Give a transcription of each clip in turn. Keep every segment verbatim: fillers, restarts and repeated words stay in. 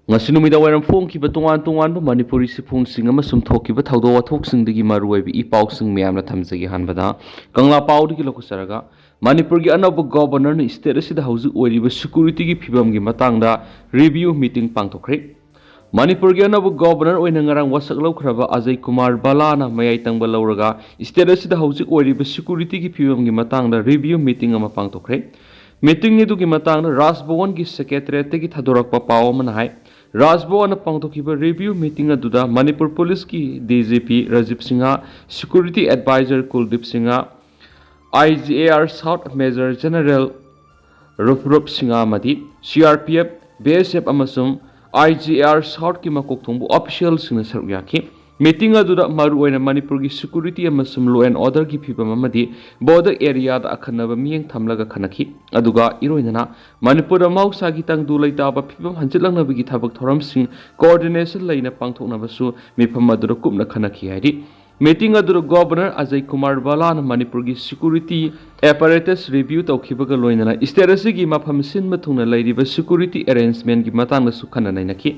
ꯉꯁꯤ ꯅꯨꯃꯤꯗꯥꯡ ꯋꯥꯏꯔꯝ ꯐꯣꯡꯈꯤꯕ ꯇꯣꯉꯥꯟ ꯇꯣꯉꯥꯟꯕ ꯃꯅꯤꯄꯨꯔꯤ ꯁꯤꯐꯣꯡꯁꯤꯡ ꯑꯃꯁꯨꯡ ꯊꯣꯛꯈꯤꯕ ꯊꯧꯗꯣꯛ ꯋꯥꯊꯣꯛꯁꯤꯡꯗꯒꯤ ꯃꯔꯨꯑꯣꯏꯕ ꯏ ꯄꯥꯎꯁꯤꯡ ꯃꯌꯥꯝꯅ ꯊꯝꯖꯒꯦ꯫ ꯑꯍꯥꯟꯕꯗ ꯀꯪꯂꯥ ꯄꯥꯎꯗꯒꯤ ꯂꯧꯈꯠꯆꯔꯒ, ꯃꯅꯤꯄꯨꯔꯒꯤ ꯑꯅꯧꯕ ꯒꯣꯕꯔꯅꯔꯅ ꯁ꯭ꯇꯦꯠ ꯑꯁꯤꯗ ꯍꯧꯖꯤꯛ ꯑꯣꯏꯔꯤꯕ ꯁꯦꯀ꯭ꯌꯨꯔꯤꯇꯤꯒꯤ ꯐꯤꯕꯝꯒꯤ ꯃꯇꯥꯡꯗ ꯔꯤꯚꯤꯌꯨ ꯃꯤꯇꯤꯡ ꯄꯥꯡꯊꯣꯛꯈ꯭ꯔꯦ꯫ ꯃꯅꯤꯄꯨꯔꯒꯤ ꯑꯅꯧꯕ ꯒꯣꯕꯔꯅꯔ ꯑꯣꯏꯅ ꯉꯔꯥꯡ ꯋꯥꯁꯛ ꯂꯧꯈ꯭ꯔꯕ ꯑꯖꯌ ꯀꯨꯃꯥꯔ ꯕꯂꯥꯅ ꯃꯌꯥꯏ ꯇꯪꯕ ꯂꯧꯔꯒ ꯁ꯭ꯇꯦꯠ ꯑꯁꯤꯗ ꯍꯧꯖꯤꯛ ꯑꯣꯏꯔꯤꯕ ꯁꯦꯀ꯭ꯌꯨꯔꯤꯇꯤꯒꯤ ꯐꯤꯕꯝꯒꯤ ꯃꯇꯥꯡꯗ ꯔꯤꯚꯤꯌꯨ ꯃꯤꯇꯤꯡ ꯑꯃ ꯄꯥꯡꯊꯣꯛꯈ꯭ꯔꯦ꯫ ꯃꯤꯇꯤꯡ ꯑꯗꯨꯒꯤ ꯃꯇꯥꯡꯗ ꯔꯥꯖꯚꯋꯟꯒꯤ ꯁꯦꯀ꯭ꯔꯦꯇꯦꯔꯤꯌꯦꯠꯇꯒꯤ ꯊꯥꯗꯣꯔꯛꯄ ꯄꯥꯎ ꯑꯃꯅ ꯍꯥꯏ, ꯔꯥꯖꯚꯋꯟꯅ ꯄꯥꯡꯊꯣꯛꯈꯤꯕ ꯔꯤꯚꯤꯌꯨ ꯃꯤꯇꯤꯡ ꯑꯗꯨꯗ ꯃꯅꯤꯄꯨꯔ ꯄꯨꯂꯤꯁꯀꯤ D G P Rajiv Singh, security advisor Kuldip Singh, I G A R south major general Rup Rup Singh ꯑꯃꯗꯤ C R P F, B S F ꯑꯃꯁꯨꯡ ꯑꯥꯏ ꯖꯤ ꯑꯦ ꯑꯥꯔ ꯁꯥꯎꯠꯀꯤ ꯃꯀꯣꯛ ꯊꯣꯡꯕ ꯑꯣꯐꯤꯁꯤꯌꯦꯜꯁꯤꯡꯅ ꯁꯔꯨꯛ ꯌꯥꯈꯤ꯫ ꯃꯤꯇꯤꯡ ꯑꯗꯨꯗ ꯃꯔꯨꯑꯣꯏꯅ ꯃꯅꯤꯄꯨꯔꯒꯤ ꯁꯦꯀ꯭ꯌꯨꯔꯤꯇꯤ ꯑꯃꯁꯨꯡ ꯂꯣ ꯑꯦꯟ ꯑꯣꯔꯗꯔꯒꯤ ꯐꯤꯕꯝ ꯑꯃꯗꯤ ꯕꯣꯔꯗꯔ ꯑꯦꯔꯤꯌꯥꯗ ꯑꯈꯟꯅꯕ ꯃꯤꯠꯌꯦꯡ ꯊꯝꯂꯒ ꯈꯟꯅꯈꯤ꯫ ꯑꯗꯨꯒ ꯏꯔꯣꯏꯅꯅ ꯃꯅꯤꯄꯨꯔꯗ ꯃꯍꯧꯁꯥꯒꯤ ꯇꯪꯗꯨ ꯂꯩꯇꯥꯕ ꯐꯤꯕꯝ ꯍꯟꯖꯤꯜꯂꯛꯅꯕꯒꯤ ꯊꯕꯛ ꯊꯧꯔꯝꯁꯤꯡ ꯀꯣꯑꯣꯔꯗꯤꯅꯦꯁꯟ ꯂꯩꯅ ꯄꯥꯡꯊꯣꯛꯅꯕꯁꯨ ꯃꯤꯐꯝ ꯑꯗꯨꯗ ꯀꯨꯞꯅ ꯈꯟꯅꯈꯤ ꯍꯥꯏꯔꯤ꯫ ꯃꯤꯇꯤꯡ ꯑꯗꯨꯗ ꯒꯣꯕꯔꯅꯔ ꯑꯖꯌ ꯀꯨꯃꯥꯔ ꯕꯂꯥꯅ ꯃꯅꯤꯄꯨꯔꯒꯤ ꯁꯦꯀ꯭ꯌꯨꯔꯤꯇꯤ ꯑꯦꯄꯥꯔꯦꯇꯁ ꯔꯤꯚꯤꯌꯨ ꯇꯧꯈꯤꯕꯒ ꯂꯣꯏꯅꯅ ꯁ꯭ꯇꯦꯠ ꯑꯁꯤꯒꯤ ꯃꯐꯝ ꯁꯤꯟꯕ ꯊꯨꯡꯅ ꯂꯩꯔꯤꯕ ꯁꯦꯀ꯭ꯌꯨꯔꯤꯇꯤ ꯑꯦꯔꯦꯟꯖꯃꯦꯟꯒꯤ ꯃꯇꯥꯡꯗꯁꯨ ꯈꯟꯅ ꯅꯩꯅꯈꯤ꯫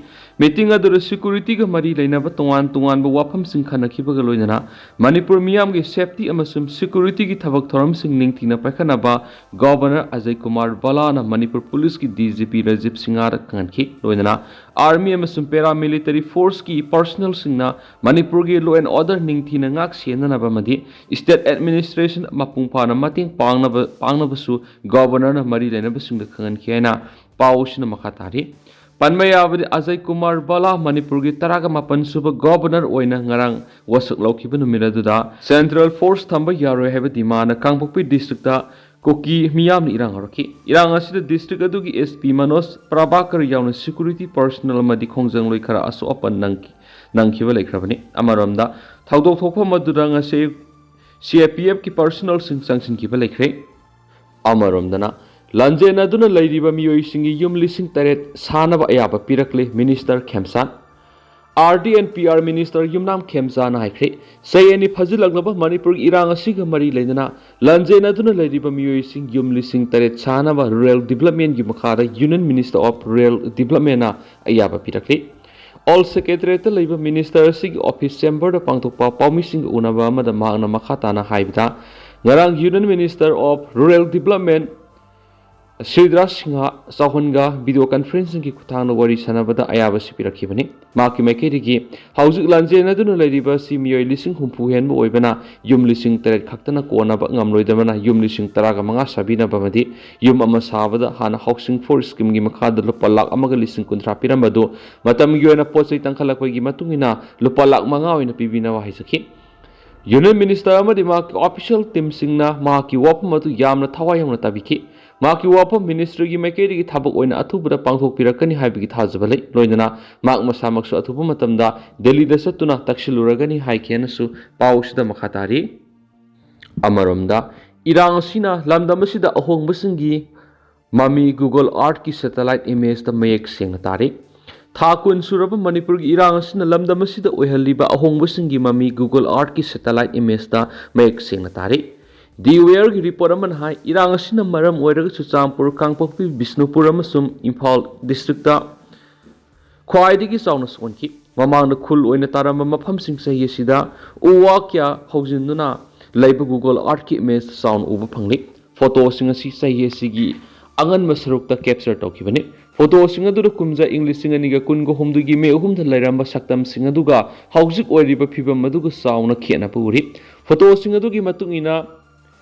ꯃꯤꯇꯤꯡ ꯑꯗꯨꯗ ꯁꯦꯀ꯭ꯌꯨꯔꯤꯇꯤꯒ ꯃꯔꯤ ꯂꯩꯅꯕ ꯇꯣꯉꯥꯟ ꯇꯣꯉꯥꯟꯕ ꯋꯥꯐꯝꯁꯤꯡ ꯈꯟꯅꯈꯤꯕꯒ ꯂꯣꯏꯅꯅ ꯃꯅꯤꯄꯨꯔ ꯃꯤꯌꯥꯝꯒꯤ ꯁꯦꯐꯇꯤ ꯑꯃꯁꯨꯡ ꯁꯦꯀ꯭ꯌꯨꯔꯤꯇꯤꯒꯤ ꯊꯕꯛ ꯊꯧꯔꯝꯁꯤꯡ ꯅꯤꯡꯊꯤꯅ ꯄꯥꯏꯈꯠꯅꯕ ꯒꯣꯕꯔꯅꯔ ꯑꯖꯌ ꯀꯨꯃꯥꯔ ꯕꯂꯥꯅ ꯃꯅꯤꯄꯨꯔ ꯄꯨꯂꯤꯁꯀꯤ ꯗꯤ ꯖꯤ ꯄꯤ ꯔꯥꯖꯤꯕ ꯁꯤꯡꯍꯗ ꯈꯪꯍꯟꯈꯤ꯫ ꯂꯣꯏꯅꯅ ꯑꯥꯔꯃꯤ ꯑꯃꯁꯨꯡ ꯄꯦꯔꯥꯃꯤꯂꯤꯇꯔꯤ ꯐꯣꯔꯁꯀꯤ ꯄꯔꯁꯅꯦꯜꯁꯤꯡꯅ ꯃꯅꯤꯄꯨꯔꯒꯤ ꯂꯣ ꯑꯦꯟ ꯑꯣꯔꯗꯔ ꯅꯤꯡꯊꯤꯅ ꯉꯥꯛ ꯁꯦꯟꯅꯅꯕ ꯑꯃꯗꯤ ꯁ꯭ꯇꯦꯠ ꯑꯦꯗꯃꯤꯅꯤꯁꯇ꯭ꯔꯦꯁꯟ ꯃꯄꯨꯡ ꯐꯥꯅ ꯃꯇꯦꯡ ꯄꯥꯡꯅꯕ, ꯄꯥꯡꯅꯕꯁꯨ ꯒꯣꯕꯔꯅꯔꯅ ꯃꯔꯤ ꯂꯩꯅꯕꯁꯤꯡꯗ ꯈꯪꯍꯟꯈꯤ ꯍꯥꯏꯅ ꯄꯥꯎ ꯑꯁꯤꯅ ꯃꯈꯥ ꯇꯥꯔꯤ꯫ ꯄꯟꯕ ꯌꯥꯕꯗꯤ, ꯑꯖꯌ ꯀꯨꯃꯥꯔ ꯕꯂꯥ ꯃꯅꯤꯄꯨꯔꯒꯤ ꯇꯔꯥꯒ ꯃꯥꯄꯟ ꯁꯨꯕ ꯒꯣꯕꯔꯅꯔ ꯑꯣꯏꯅ ꯉꯔꯥꯡ ꯋꯥꯁꯛ ꯂꯧꯈꯤꯕ ꯅꯨꯃꯤꯠ ꯑꯗꯨꯗ ꯁꯦꯟꯇ꯭ꯔꯦꯜ ꯐꯣꯔꯁ ꯊꯝꯕ ꯌꯥꯔꯣꯏ ꯍꯥꯏꯕ ꯗꯤꯃꯥꯟꯅ ꯀꯥꯡꯄꯣꯛꯄꯤ ꯗꯤꯁꯇ꯭ꯔꯤꯛꯇ ꯀꯨꯀꯤ ꯃꯤꯌꯥꯝꯅ ꯏꯔꯥꯡ ꯍꯧꯔꯛꯈꯤ꯫ ꯏꯔꯥꯡ ꯑꯁꯤꯗ ꯗꯤꯁꯇ꯭ꯔꯤꯛ ꯑꯗꯨꯒꯤ ꯑꯦꯁ ꯄꯤ ꯃꯅꯣꯖ ꯄ꯭ꯔꯚꯥꯀꯔ ꯌꯥꯎꯅ ꯁꯦꯀ꯭ꯌꯨꯔꯤꯇꯤ ꯄꯔꯁꯅꯦꯜ ꯑꯃꯗꯤ ꯈꯣꯡꯖꯪꯂꯣꯏ ꯈꯔ ꯑꯁꯣꯛ ꯑꯄꯟ ꯅꯪꯈꯤ-, ꯅꯪꯈꯤꯕ ꯂꯩꯈ꯭ꯔꯕꯅꯤ꯫ ꯑꯃꯔꯣꯝꯗ, ꯊꯧꯗꯣꯛ ꯊꯣꯛꯐꯝ ꯑꯗꯨꯗ ꯉꯁꯤ ꯁꯤ ꯑꯦ ꯄꯤ ꯑꯦꯐꯀꯤ ꯄꯔꯁꯅꯦꯜꯁꯤꯡ ꯆꯪꯁꯤꯟꯈꯤꯕ ꯂꯩꯈ꯭ꯔꯦ꯫ ꯑꯃꯔꯣꯝꯗꯅ, ꯂꯥꯟꯖꯦꯟꯅꯗꯨꯅ ꯂꯩꯔꯤꯕ ꯃꯤꯑꯣꯏꯁꯤꯡꯒꯤ ꯌꯨꯝ ꯂꯤꯁꯤꯡ ꯇꯔꯦꯠ ꯁꯥꯅꯕ ꯑꯌꯥꯕ ꯄꯤꯔꯛꯂꯦ minister Khemchand. RD and PR Minister Yumnam ꯈꯦꯝꯆꯥꯅ ꯍꯥꯏꯈ꯭ꯔꯦ, ꯆꯍꯤ ꯑꯅꯤ ꯐꯥꯖꯤꯜꯂꯛꯂꯕ ꯃꯅꯤꯄꯨꯔꯒꯤ ꯏꯔꯥꯡ ꯑꯁꯤꯒ ꯃꯔꯤ ꯂꯩꯅꯅ ꯂꯥꯟꯖꯦꯟꯅꯗꯨꯅ ꯂꯩꯔꯤꯕ ꯃꯤꯑꯣꯏꯁꯤꯡ ꯌꯨꯝ ꯂꯤꯁꯤꯡ ꯇꯔꯦꯠ ꯁꯥꯅꯕ Rural Developmentꯀꯤ ꯃꯈꯥꯗ Union Minister of Rural Developmentꯅ ꯑꯌꯥꯕ ꯄꯤꯔꯛꯂꯤ꯫ ꯑꯣꯜ ꯁꯦꯀ꯭ꯔꯦꯇꯔꯤꯌꯦꯠꯇ ꯂꯩꯕ ꯃꯤꯅꯤꯁꯇꯔ ꯑꯁꯤꯒꯤ ꯑꯣꯐꯤꯁ ꯆꯦꯝꯕꯔꯗ ꯄꯥꯡꯊꯣꯛꯄ ꯄꯥꯎꯃꯤꯁꯤꯡꯒ ꯎꯅꯕ ꯑꯃꯗ ꯃꯍꯥꯛꯅ ꯃꯈꯥ ꯇꯥꯅ ꯍꯥꯏꯕꯗ, ꯉꯔꯥꯡ Union Minister of Rural Development ꯁ꯭ꯔꯤꯗ꯭ꯔꯥꯖ Singh ꯆꯧꯍꯥꯟꯒ video conferencingꯒꯤ ꯈꯨꯠꯊꯥꯡꯗ ꯋꯥꯔꯤ ꯁꯥꯟꯅꯕꯗ ꯑꯌꯥꯕꯁꯤ ꯄꯤꯔꯛꯈꯤꯕꯅꯤ꯫ ꯃꯍꯥꯛꯀꯤ ꯃꯥꯏꯀꯩꯗꯒꯤ ꯍꯧꯖꯤꯛ ꯂꯥꯟꯖꯦꯟꯅꯗꯨꯅ ꯂꯩꯔꯤꯕ ꯑꯁꯤ ꯃꯤꯑꯣꯏ ꯂꯤꯁꯤꯡ ꯍꯨꯝꯐꯨ ꯍꯦꯟꯕ ꯑꯣꯏꯕꯅ ꯌꯨꯝ ꯂꯤꯁꯤꯡ ꯇꯔꯦꯠ ꯈꯛꯇꯅ ꯀꯣꯟꯅꯕ ꯉꯝꯂꯣꯏꯗꯕꯅ ꯌꯨꯝ ꯂꯤꯁꯤꯡ ꯇꯔꯥꯒ ꯃꯉꯥ ꯁꯥꯕꯤꯅꯕ ꯑꯃꯗꯤ ꯌꯨꯝ ꯑꯃ ꯁꯥꯕꯗ ꯍꯥꯟꯅ Housing for Schemeꯒꯤ ꯃꯈꯥꯗ ꯂꯨꯄꯥ ꯂꯥꯈ ꯑꯃꯒ ꯂꯤꯁꯤꯡ ꯀꯨꯟꯊ꯭ꯔꯥ ꯄꯤꯔꯝꯕꯗꯨ ꯃꯇꯝꯒꯤ ꯑꯣꯏꯅ ꯄꯣꯠ ꯆꯩ ꯇꯥꯡꯈꯠꯂꯛꯄꯒꯤ ꯃꯇꯨꯡ ꯏꯟꯅ ꯂꯨꯄꯥ ꯂꯥꯈ ꯃꯉꯥ ꯑꯣꯏꯅ ꯄꯤꯕꯤꯅꯕ ꯍꯥꯏꯖꯈꯤ꯫ Union Minister ꯑꯃꯗꯤ ꯃꯍꯥꯛꯀꯤ official teamꯁꯤꯡꯅ ꯃꯍꯥꯛꯀꯤ ꯋꯥꯐꯝ ꯑꯗꯨ ꯌꯥꯝꯅ ꯊꯋꯥꯏ ꯌꯥꯎꯅ ꯇꯥꯕꯤꯈꯤ꯫ ꯃꯍꯥꯛꯀꯤ ꯋꯥꯐꯝ ministryꯒꯤ ꯃꯥꯏꯀꯩꯗꯒꯤ ꯊꯕꯛ ꯑꯣꯏꯅ ꯑꯊꯨꯕꯗ ꯄꯥꯡꯊꯣꯛꯄꯤꯔꯛꯀꯅꯤ ꯍꯥꯏꯕꯒꯤ ꯊꯥꯖꯕ ꯂꯩ꯫ ꯂꯣꯏꯅꯅ ꯃꯍꯥꯛ ꯃꯁꯥꯃꯛꯁꯨ ꯑꯊꯨꯕ ꯃꯇꯝꯗ ꯗꯦꯜꯂꯤꯗ ꯆꯠꯇꯨꯅ ꯇꯛꯁꯤꯜꯂꯨꯔꯒꯅꯤ ꯍꯥꯏꯈꯤ ꯍꯥꯏꯅꯁꯨ ꯄꯥꯎꯁꯤꯗ ꯃꯈꯥ ꯇꯥꯔꯤ꯫ ꯑꯃꯔꯣꯝꯗ, ꯏꯔꯥꯡ ꯑꯁꯤꯅ ꯂꯝꯗꯝ ꯑꯁꯤꯗ ꯑꯍꯣꯡꯕꯁꯤꯡꯒꯤ ꯃꯃꯤ Google Earthꯀꯤ satellite imageꯇ ꯃꯌꯦꯛ ꯁꯦꯡꯅ ꯇꯥꯔꯤ꯫ ꯊꯥ ꯀꯨꯟ ꯁꯨꯔꯕ ꯃꯅꯤꯄꯨꯔꯒꯤ ꯏꯔꯥꯡ ꯑꯁꯤꯅ ꯂꯝꯗꯝ ꯑꯁꯤꯗ ꯑꯣꯏꯍꯜꯂꯤꯕ ꯑꯍꯣꯡꯕꯁꯤꯡꯒꯤ ꯃꯃꯤ Google Earthꯀꯤ satellite imageꯇ ꯃꯌꯦꯛ ꯁꯦꯡꯅ ꯇꯥꯔꯤ꯫ The Wareꯒꯤ report ꯑꯃꯅ ꯍꯥꯏ, ꯏꯔꯥꯡ ꯑꯁꯤꯅ ꯃꯔꯝ ꯑꯣꯏꯔꯒ ꯆꯨꯔꯆꯥꯟꯄꯨꯔ, ꯀꯥꯡꯄꯣꯛꯄꯤ, ꯕꯤꯁꯅꯨꯄꯨꯔ ꯑꯃꯁꯨꯡ ꯏꯝꯐꯥꯜ districtꯇ ꯈ꯭ꯋꯥꯏꯗꯒꯤ ꯆꯥꯎꯅ ꯁꯣꯛꯍꯟꯈꯤ꯫ ꯃꯃꯥꯡꯗ ꯈꯨꯜ ꯑꯣꯏꯅ ꯇꯥꯔꯝꯕ ꯃꯐꯝꯁꯤꯡ ꯆꯍꯤ ꯑꯁꯤꯗ ꯎ ꯋꯥ ꯀꯌꯥ ꯍꯧꯖꯤꯟꯗꯨꯅ ꯂꯩꯕ Google Earthꯀꯤ imageꯇ ꯆꯥꯎꯅ ꯎꯕ ꯐꯪꯂꯤ꯫ Photoꯁꯤꯡ ꯑꯁꯤ ꯆꯍꯤ ꯑꯁꯤꯒꯤ ꯑꯉꯟꯕ ꯁꯔꯨꯛꯇ capture ꯇꯧꯈꯤꯕꯅꯤ꯫ Photoꯁꯤꯡ ꯑꯗꯨꯗ ꯀꯨꯝꯖꯥ ꯏꯪ ꯂꯤꯁꯤꯡ ꯑꯅꯤꯒ ꯀꯨꯟꯒ ꯍꯨꯝꯗꯣꯏꯒꯤ ꯃꯦ ꯑꯍꯨꯝꯗ ꯂꯩꯔꯝꯕ ꯁꯛꯇꯝꯁꯤꯡ ꯑꯗꯨꯒ ꯍꯧꯖꯤꯛ ꯑꯣꯏꯔꯤꯕ ꯐꯤꯕꯝ ꯑꯗꯨꯒ ꯆꯥꯎꯅ ꯈꯦꯠꯅꯕ ꯎꯔꯤ꯫ Photoꯁꯤꯡ ꯑꯗꯨꯒꯤ ꯃꯇꯨꯡ ꯏꯟꯅ,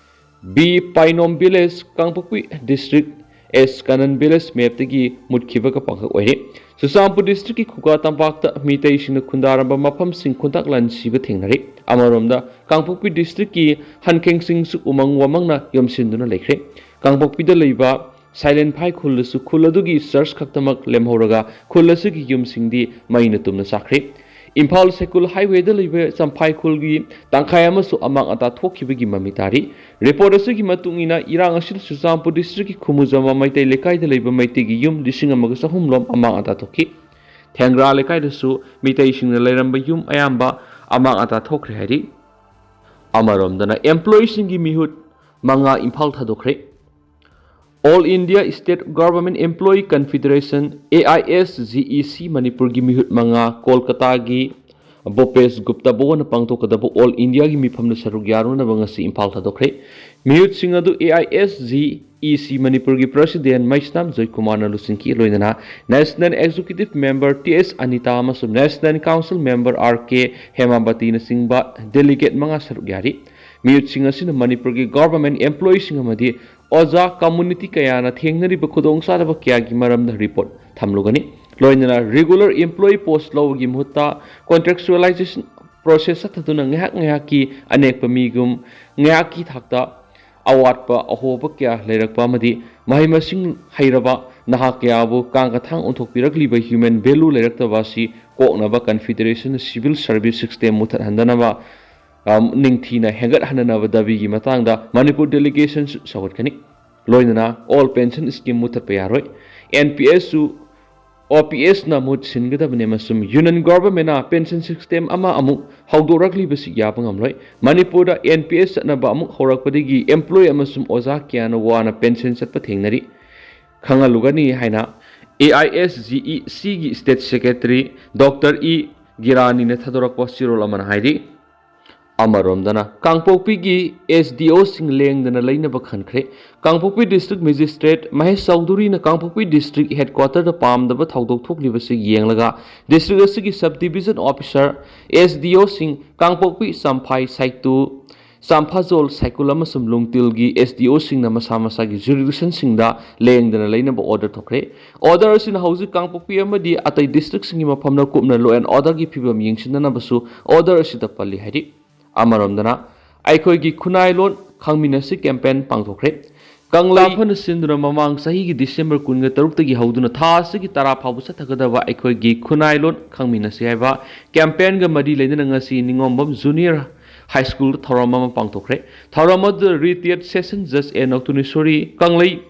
B Painom Village, ꯀꯥꯡꯄꯣꯛꯄꯤ district, S Kanan Village mapꯇꯒꯤ ꯃꯨꯠꯈꯤꯕꯒ ꯄꯥꯡꯈꯛ ꯑꯣꯏꯔꯤ꯫ ꯆꯨꯔꯆꯥꯟꯄꯨꯔ districtꯀꯤ ꯈꯨꯒꯥ ꯇꯝꯄꯥꯛꯇ ꯃꯤꯇꯩꯁꯤꯡꯅ ꯈꯨꯟꯗꯥꯔꯝꯕ ꯃꯐꯝꯁꯤꯡ ꯈꯨꯟꯇꯥꯛ ꯂꯥꯟꯁꯤꯕ ꯊꯦꯡꯅꯔꯤ꯫ ꯑꯃꯔꯣꯝꯗ, ꯀꯥꯡꯄꯣꯛꯄꯤ districtꯀꯤ ꯍꯟꯈꯦꯡꯁꯤꯡꯁꯨ ꯎꯃꯪ ꯋꯥꯃꯪꯅ ꯌꯣꯝꯁꯤꯟꯗꯨꯅ ꯂꯩꯈ꯭ꯔꯦ꯫ ꯀꯥꯡꯄꯣꯛꯄꯤꯗ ꯂꯩꯕ ꯁꯥꯏꯂꯦꯟꯐꯥꯏ ꯈꯨꯜꯗꯁꯨ ꯈꯨꯜ ꯑꯗꯨꯒꯤ church ꯈꯛꯇꯃꯛ ꯂꯦꯝꯍꯧꯔꯒ ꯈꯨꯜ ꯑꯁꯤꯒꯤ ꯌꯨꯝꯁꯤꯡꯗꯤ ꯃꯩꯅ ꯇꯨꯝꯅ ꯆꯥꯛꯈ꯭ꯔꯦ꯫ ꯏꯝꯐꯥꯜ ꯁꯦꯀꯨꯜ highwayꯗ ꯂꯩꯕ ꯆꯝꯐꯥꯏ ꯈꯨꯜꯒꯤ ꯇꯪꯈꯥꯏ ꯑꯃꯁꯨ ꯑꯃꯥꯡ ꯑꯇꯥ ꯊꯣꯛꯈꯤꯕꯒꯤ ꯃꯃꯤ ꯇꯥꯔꯤ꯫ Report ꯑꯁꯤꯒꯤ ꯃꯇꯨꯡ ꯏꯟꯅ, ꯏꯔꯥꯡ ꯑꯁꯤꯗ ꯆꯨꯔꯆꯥꯟꯄꯨꯔ districtꯀꯤ ꯈꯨꯃꯨꯖꯃ ꯃꯩꯇꯩ ꯂꯩꯀꯥꯏꯗ ꯂꯩꯕ ꯃꯩꯇꯩꯒꯤ ꯌꯨꯝ ꯂꯤꯁꯤꯡ ꯑꯃꯒ ꯆꯍꯨꯝ ꯂꯣꯝ ꯑꯃꯥꯡ ꯑꯇꯥ ꯊꯣꯛꯈꯤ꯫ ꯊꯦꯡꯒ꯭ꯔꯥ ꯂꯩꯀꯥꯏꯗꯁꯨ ꯃꯤꯇꯩꯁꯤꯡꯅ ꯂꯩꯔꯝꯕ ꯌꯨꯝ ꯑꯌꯥꯝꯕ ꯑꯃꯥꯡ ꯑꯇꯥ ꯊꯣꯛꯈ꯭ꯔꯦ ꯍꯥꯏꯔꯤ꯫ ꯑꯃꯔꯣꯝꯗꯅ employeeꯁꯤꯡꯒꯤ ꯃꯤꯍꯨꯠ ꯃꯉꯥ Imphal ꯊꯥꯗꯣꯛꯈ꯭ꯔꯦ꯫ All India State Government Employee Confederation, AISGEC, ꯃꯅꯤꯄꯨꯔꯒꯤ ꯃꯤꯍꯨꯠ ꯃꯉꯥ ꯀꯣꯜꯀꯇꯥꯒꯤ ꯚꯣꯄꯦꯁ ꯒꯨꯞꯇ ꯚꯕꯟꯗ ꯄꯥꯡꯊꯣꯛꯀꯗꯕ ꯑꯣꯜ ꯏꯟꯗꯤꯌꯥꯒꯤ ꯃꯤꯐꯝꯗ ꯁꯔꯨꯛ ꯌꯥꯔꯨꯅꯕ ꯉꯁꯤ ꯏꯝꯐꯥꯜ ꯊꯥꯗꯣꯛꯈ꯭ꯔꯦ꯫ ꯃꯤꯍꯨꯠꯁꯤꯡ ꯑꯗꯨ AISGEC ꯃꯅꯤꯄꯨꯔꯒꯤ president ꯃꯩꯁꯅꯥꯝ ꯖꯣꯏꯀꯨꯃꯥꯔꯅ ꯂꯨꯆꯤꯡꯈꯤ꯫ ꯂꯣꯏꯅꯅ National Executive Member T S Anita ꯑꯃꯁꯨꯡ National Council Member R K ꯍꯦꯃꯥꯕꯇꯤꯅꯆꯤꯡꯕ delegate ꯃꯉꯥ ꯁꯔꯨꯛ ꯌꯥꯔꯤ꯫ ꯃꯤꯍꯨꯠꯁꯤꯡ ꯑꯁꯤꯅ ꯃꯅꯤꯄꯨꯔꯒꯤ government employeeꯁꯤꯡ ꯑꯃꯗꯤ ꯑꯣꯖꯥ community ꯀꯌꯥꯅ ꯊꯦꯡꯅꯔꯤꯕ ꯈꯨꯗꯣꯡꯆꯥꯗꯕ ꯀꯌꯥꯒꯤ ꯃꯔꯝꯗ report ꯊꯝꯂꯨꯒꯅꯤ꯫ ꯂꯣꯏꯅꯅ regular employee post ꯂꯧꯕꯒꯤ ꯃꯍꯨꯠꯇ contractualization process ꯆꯠꯊꯗꯨꯅ ꯉꯥꯏꯍꯥꯛ ꯉꯥꯏꯍꯥꯛꯀꯤ ꯑꯅꯦꯛꯄ ꯃꯤꯒꯨꯝ ꯉꯥꯏꯍꯥꯛꯀꯤ ꯊꯥꯛꯇ ꯑꯋꯥꯠꯄ ꯑꯍꯣꯕ ꯀꯌꯥ ꯂꯩꯔꯛꯄ ꯑꯃꯗꯤ ꯃꯍꯩ ꯃꯁꯤꯡ ꯍꯩꯔꯕ ꯅꯍꯥ ꯀꯌꯥꯕꯨ ꯀꯥꯡ ꯀꯊꯥꯡ ꯑꯣꯟꯊꯣꯛꯄꯤꯔꯛꯂꯤꯕ human value ꯂꯩꯔꯛꯇꯕ ꯑꯁꯤ ꯀꯣꯛꯅꯕ Confederation civil service system ꯃꯨꯊꯠꯍꯟꯗꯅꯕ, ꯑ, ꯅꯤꯡꯊꯤꯅ ꯍꯦꯟꯒꯠꯍꯟꯅꯅꯕ ꯗꯥꯕꯤꯒꯤ ꯃꯇꯥꯡꯗ ꯃꯅꯤꯄꯨꯔ delegation ꯁꯧꯒꯠꯀꯅꯤ꯫ ꯂꯣꯏꯅꯅ all pension scheme ꯃꯨꯊꯠꯄ ꯌꯥꯔꯣꯏ꯫ NPS ꯁꯨ OPS ꯅ ꯃꯍꯨꯠ ꯁꯤꯟꯒꯗꯕꯅꯤ ꯑꯃꯁꯨꯡ union government ꯅ pension system ꯑꯃ ꯑꯃꯨꯛ ꯍꯧꯗꯣꯔꯛꯂꯤꯕꯁꯤ ꯌꯥꯕ ꯉꯝꯂꯣꯏ꯫ ꯃꯅꯤꯄꯨꯔꯗ NPS ꯆꯠꯅꯕ ꯑꯃꯨꯛ ꯍꯧꯔꯛꯄꯗꯒꯤ employee ꯑꯃꯁꯨꯡ ꯑꯣꯖꯥ ꯀꯌꯥꯅ ꯋꯥꯅ pension ꯆꯠꯄ ꯊꯦꯡꯅꯔꯤ꯫ ꯈꯪꯍꯜꯂꯨꯒꯅꯤ ꯍꯥꯏꯅ AISGEC ꯒꯤ state secretary Doctor E ꯒꯤꯔꯥꯅꯤꯅ ꯊꯥꯗꯣꯔꯛꯄ ꯆꯦꯔꯣꯜ ꯑꯃꯅ ꯍꯥꯏꯔꯤ꯫ ꯑꯃꯔꯣꯝꯗꯅ ꯀꯥꯡꯄꯣꯛꯄꯤꯒꯤ SDO ꯁꯤꯡ ꯂꯦꯡꯗꯅ ꯂꯩꯅꯕ ꯈꯟꯈ꯭ꯔꯦ꯫ ꯀꯥꯡꯄꯣꯛꯄꯤ district magistrate ꯃꯍꯦꯁ ꯆꯧꯙꯨꯔꯤꯅ ꯀꯥꯡꯄꯣꯛꯄꯤ district headquarter ꯗ ꯄꯥꯝꯗꯕ ꯊꯧꯗꯣꯛ ꯊꯣꯛꯂꯤꯕꯁꯤ ꯌꯦꯡꯂꯒ district ꯑꯁꯤꯒꯤ sub division officer, SDO ꯁꯤꯡ ꯀꯥꯡꯄꯣꯛꯄꯤ, ꯆꯝꯐꯥꯏ, ꯁꯥꯏꯇꯨ, ꯆꯥꯝꯐꯥꯖꯣꯜ, ꯁꯥꯏꯀꯨꯜ ꯑꯃꯁꯨꯡ ꯂꯨꯡꯇꯤꯜꯒꯤ SDO ꯁꯤꯡꯅ ꯃꯁꯥ ꯃꯁꯥꯒꯤ jurisdiction ꯁꯤꯡꯗ ꯂꯦꯡꯗꯅ ꯂꯩꯅꯕ order ꯊꯣꯛꯈ꯭ꯔꯦ꯫ Order ꯑꯁꯤꯅ ꯍꯧꯖꯤꯛ ꯀꯥꯡꯄꯣꯛꯄꯤ ꯑꯃꯗꯤ ꯑꯇꯩ district ꯁꯤꯡꯒꯤ ꯃꯐꯝꯗ ꯀꯨꯞꯅ law and order ꯒꯤ ꯐꯤꯕꯝ ꯌꯦꯡꯁꯤꯟꯅꯅꯕꯁꯨ order ꯑꯁꯤꯗ ꯄꯜꯂꯤ ꯍꯥꯏꯔꯤ꯫ ꯑꯃꯔꯣꯝꯗꯅ ꯑꯩꯈꯣꯏꯒꯤ ꯈꯨꯟꯅꯥꯏ ꯂꯣꯟ ꯈꯪꯃꯤꯟꯅꯁꯤ campaign ꯄꯥꯡꯊꯣꯛꯈ꯭ꯔꯦ꯫ ꯀꯪꯂꯥ ꯐꯅ ꯁꯤꯟꯗꯨꯅ ꯃꯃꯥꯡ ꯆꯍꯤꯒꯤ December ꯀꯨꯟꯒ ꯇꯔꯨꯛꯇꯒꯤ ꯍꯧꯗꯨꯅ ꯊꯥ ꯑꯁꯤꯒꯤ ꯇꯔꯥ ꯐꯥꯎꯕ ꯆꯠꯊꯒꯗꯕ ꯑꯩꯈꯣꯏꯒꯤ ꯈꯨꯟꯅꯥꯏ ꯂꯣꯟ ꯈꯪꯃꯤꯟꯅꯁꯤ ꯍꯥꯏꯕ campaign ꯒ ꯃꯔꯤ ꯂꯩꯅꯅ ꯉꯁꯤ ꯅꯤꯉꯣꯝꯕꯝ Junior High School ꯗ ꯊꯧꯔꯝ ꯑꯃ ꯄꯥꯡꯊꯣꯛꯈ꯭ꯔꯦ꯫ ꯊꯧꯔꯝ ꯑꯗꯨꯗ retired session judge A ꯅꯧꯇꯨꯅꯤꯁꯣꯔꯤ, ꯀꯪꯂꯩ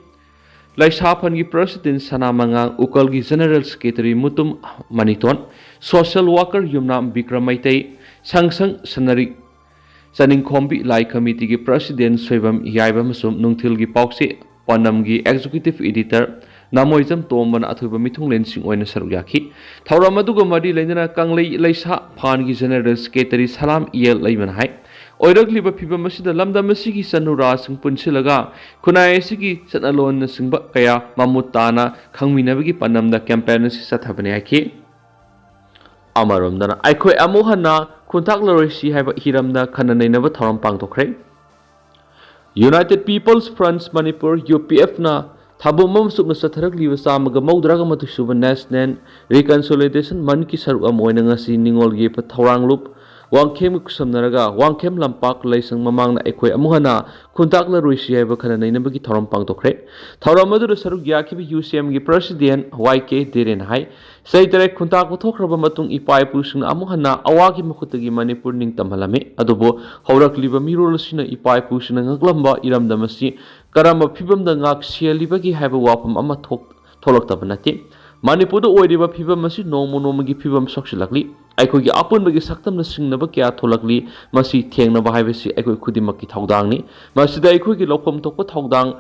ꯂꯩꯁꯥꯐꯟꯒꯤ ꯄ꯭ꯔꯁꯤꯗꯦꯟ ꯁꯅꯥꯃꯉꯥꯡ, ꯎꯀꯜꯒꯤ general secretary Mutum Maniton, social worker Yumnam Bikram Meitei, ꯁꯪꯁꯪ ꯁꯅꯔꯤꯛ ꯆꯅꯤꯡꯈꯣꯝꯕꯤ, ꯂꯥꯏ ꯀꯃꯤꯇꯤꯒꯤ ꯄ꯭ꯔꯁꯤꯗꯦꯟ ꯁꯣꯏꯕꯝ ꯌꯥꯏꯕ ꯑꯃꯁꯨꯡ ꯅꯨꯡꯊꯤꯜꯒꯤ ꯄꯥꯎꯆꯦ ꯄꯥꯟꯗꯝꯒꯤ ꯑꯦꯛꯖꯤꯀ꯭ꯌꯨꯇꯤꯚ ꯏꯗꯤꯇꯔ ꯅꯥꯃꯣꯏꯖꯝ ꯇꯣꯝꯕꯅ ꯑꯊꯣꯏꯕ ꯃꯤꯊꯨꯡꯂꯦꯟꯁꯤꯡ ꯑꯣꯏꯅ ꯁꯔꯨꯛ ꯌꯥꯈꯤ꯫ ꯊꯧꯔꯝ ꯑꯗꯨꯒ ꯃꯔꯤ ꯂꯩꯅꯅ ꯀꯪꯂꯩ ꯂꯩꯁꯥ ꯐꯥꯟꯒꯤ ꯖꯦꯅꯔꯦꯜ ꯁꯦꯀ꯭ꯔꯦꯇꯔꯤ ꯁꯂꯥꯝ ꯏꯌꯦꯜ ꯂꯩꯃꯅ ꯍꯥꯏ, ꯑꯣꯏꯔꯛꯂꯤꯕ ꯐꯤꯕꯝ ꯑꯁꯤꯗ ꯂꯝꯗꯝ ꯑꯁꯤꯒꯤ ꯆꯠꯅꯨꯔꯥꯁꯤꯡ ꯄꯨꯟꯁꯤꯜꯂꯒ ꯈꯨꯟꯅꯥꯏ ꯑꯁꯤꯒꯤ ꯆꯠꯅꯂꯣꯟꯅꯆꯤꯡꯕ ꯀꯌꯥ ꯃꯃꯨꯠ ꯇꯥꯅ ꯈꯪꯃꯤꯟꯅꯕꯒꯤ ꯄꯥꯟꯗꯝꯗ ꯀꯦꯝꯄꯦꯟ ꯑꯁꯤ ꯆꯠꯊꯕꯅꯤ ꯍꯥꯏꯈꯤ꯫ ꯑꯃꯔꯣꯝꯗꯅ ꯑꯩꯈꯣꯏ ꯑꯃꯨꯛ ꯍꯟꯅ ꯈꯨꯟꯇꯥꯛꯂꯔꯣꯏꯁꯤ ꯍꯥꯏꯕ ꯍꯤꯔꯝꯗ ꯈꯟꯅ ꯅꯩꯅꯕ ꯊꯧꯔꯝ ꯄꯥꯡꯊꯣꯛꯈ꯭ꯔꯦ꯫ United People's Front Manipur, U P ꯑꯦꯐꯅ ꯊꯥꯕꯣꯝ ꯑꯃ ꯆꯨꯞꯅ ꯆꯠꯊꯔꯛꯂꯤꯕ ꯆꯥꯝꯃꯒ ꯃꯧꯗ꯭ꯔꯥꯒ ꯃꯥꯊꯣꯏ ꯁꯨꯕ National Reconciliation Monthꯀꯤ ꯁꯔꯨꯛ ꯑꯃ ꯑꯣꯏꯅ ꯉꯁꯤ ꯅꯤꯉꯣꯜ ꯌꯦꯛꯄ ꯊꯧꯔꯥꯡꯂꯨꯞ ꯋꯥꯡꯈꯦꯝꯒ ꯈꯨꯠꯁꯝꯅꯔꯒ ꯋꯥꯡꯈꯦꯝ ꯂꯝꯄꯥꯛ ꯂꯥꯏꯁꯪ ꯃꯃꯥꯡꯗ ꯑꯩꯈꯣꯏ ꯑꯃꯨꯛ ꯍꯟꯅ ꯈꯨꯟꯇꯥꯛꯂꯔꯣꯏꯁꯤ ꯍꯥꯏꯕ ꯈꯟꯅ ꯅꯩꯅꯕꯒꯤ ꯊꯧꯔꯝ ꯄꯥꯡꯊꯣꯛꯈ꯭ꯔꯦ꯫ ꯊꯧꯔꯝ ꯑꯗꯨꯗ ꯁꯔꯨꯛ ꯌꯥꯈꯤꯕ ꯌꯨ ꯁꯤ ꯑꯦꯝꯒꯤ ꯄ꯭ꯔꯁꯤꯗꯦꯟ ꯋꯥꯏ ꯀꯦ ꯗꯦꯔꯦꯟ ꯍꯥꯏ, ꯆꯍꯤ ꯇꯔꯦꯠ ꯈꯨꯟꯇꯥꯛꯄ ꯊꯣꯛꯈ꯭ꯔꯕ ꯃꯇꯨꯡ ꯏꯄꯥ ꯏꯄꯨꯁꯤꯡꯅ ꯑꯃꯨꯛ ꯍꯟꯅ ꯑꯋꯥꯒꯤ ꯃꯈꯨꯠꯇꯒꯤ ꯃꯅꯤꯄꯨꯔ ꯅꯤꯡꯇꯝꯍꯜꯂꯝꯃꯤ꯫ ꯑꯗꯨꯕꯨ ꯍꯧꯔꯛꯂꯤꯕ ꯃꯤꯔꯣꯜ ꯑꯁꯤꯅ ꯏꯄꯥ ꯏꯄꯨꯁꯤꯡꯅ ꯉꯛꯂꯝꯕ ꯏꯔꯝꯗꯝ ꯑꯁꯤ ꯀꯔꯝꯕ ꯐꯤꯕꯝꯗ ꯉꯥꯛ ꯁꯦꯜꯂꯤꯕꯒꯦ ꯍꯥꯏꯕ ꯋꯥꯐꯝ ꯑꯃ ꯊꯣꯛ-, ꯊꯣꯛꯂꯛꯇꯕ ꯅꯠꯇꯦ꯫ ꯃꯅꯤꯄꯨꯔꯗ ꯑꯣꯏꯔꯤꯕ ꯐꯤꯕꯝ ꯑꯁꯤ ꯅꯣꯡꯃ ꯅꯣꯡꯃꯒꯤ ꯐꯤꯕꯝ ꯁꯣꯛꯆꯤꯜꯂꯛꯂꯤ꯫ ꯑꯩꯈꯣꯏꯒꯤ ꯑꯄꯨꯟꯕꯒꯤ ꯁꯛꯇꯝꯅ ꯁꯤꯡꯅꯕ ꯀꯌꯥ ꯊꯣꯛꯂꯛꯂꯤ꯫ ꯃꯁꯤ ꯊꯦꯡꯅꯕ ꯍꯥꯏꯕꯁꯤ ꯑꯩꯈꯣꯏ ꯈꯨꯗꯤꯡꯃꯛꯀꯤ ꯊꯧꯗꯥꯡꯅꯤ꯫ ꯃꯁꯤꯗ ꯑꯩꯈꯣꯏꯒꯤ ꯂꯧꯐꯝ ꯊꯣꯛꯄ ꯊꯧꯗꯥꯡ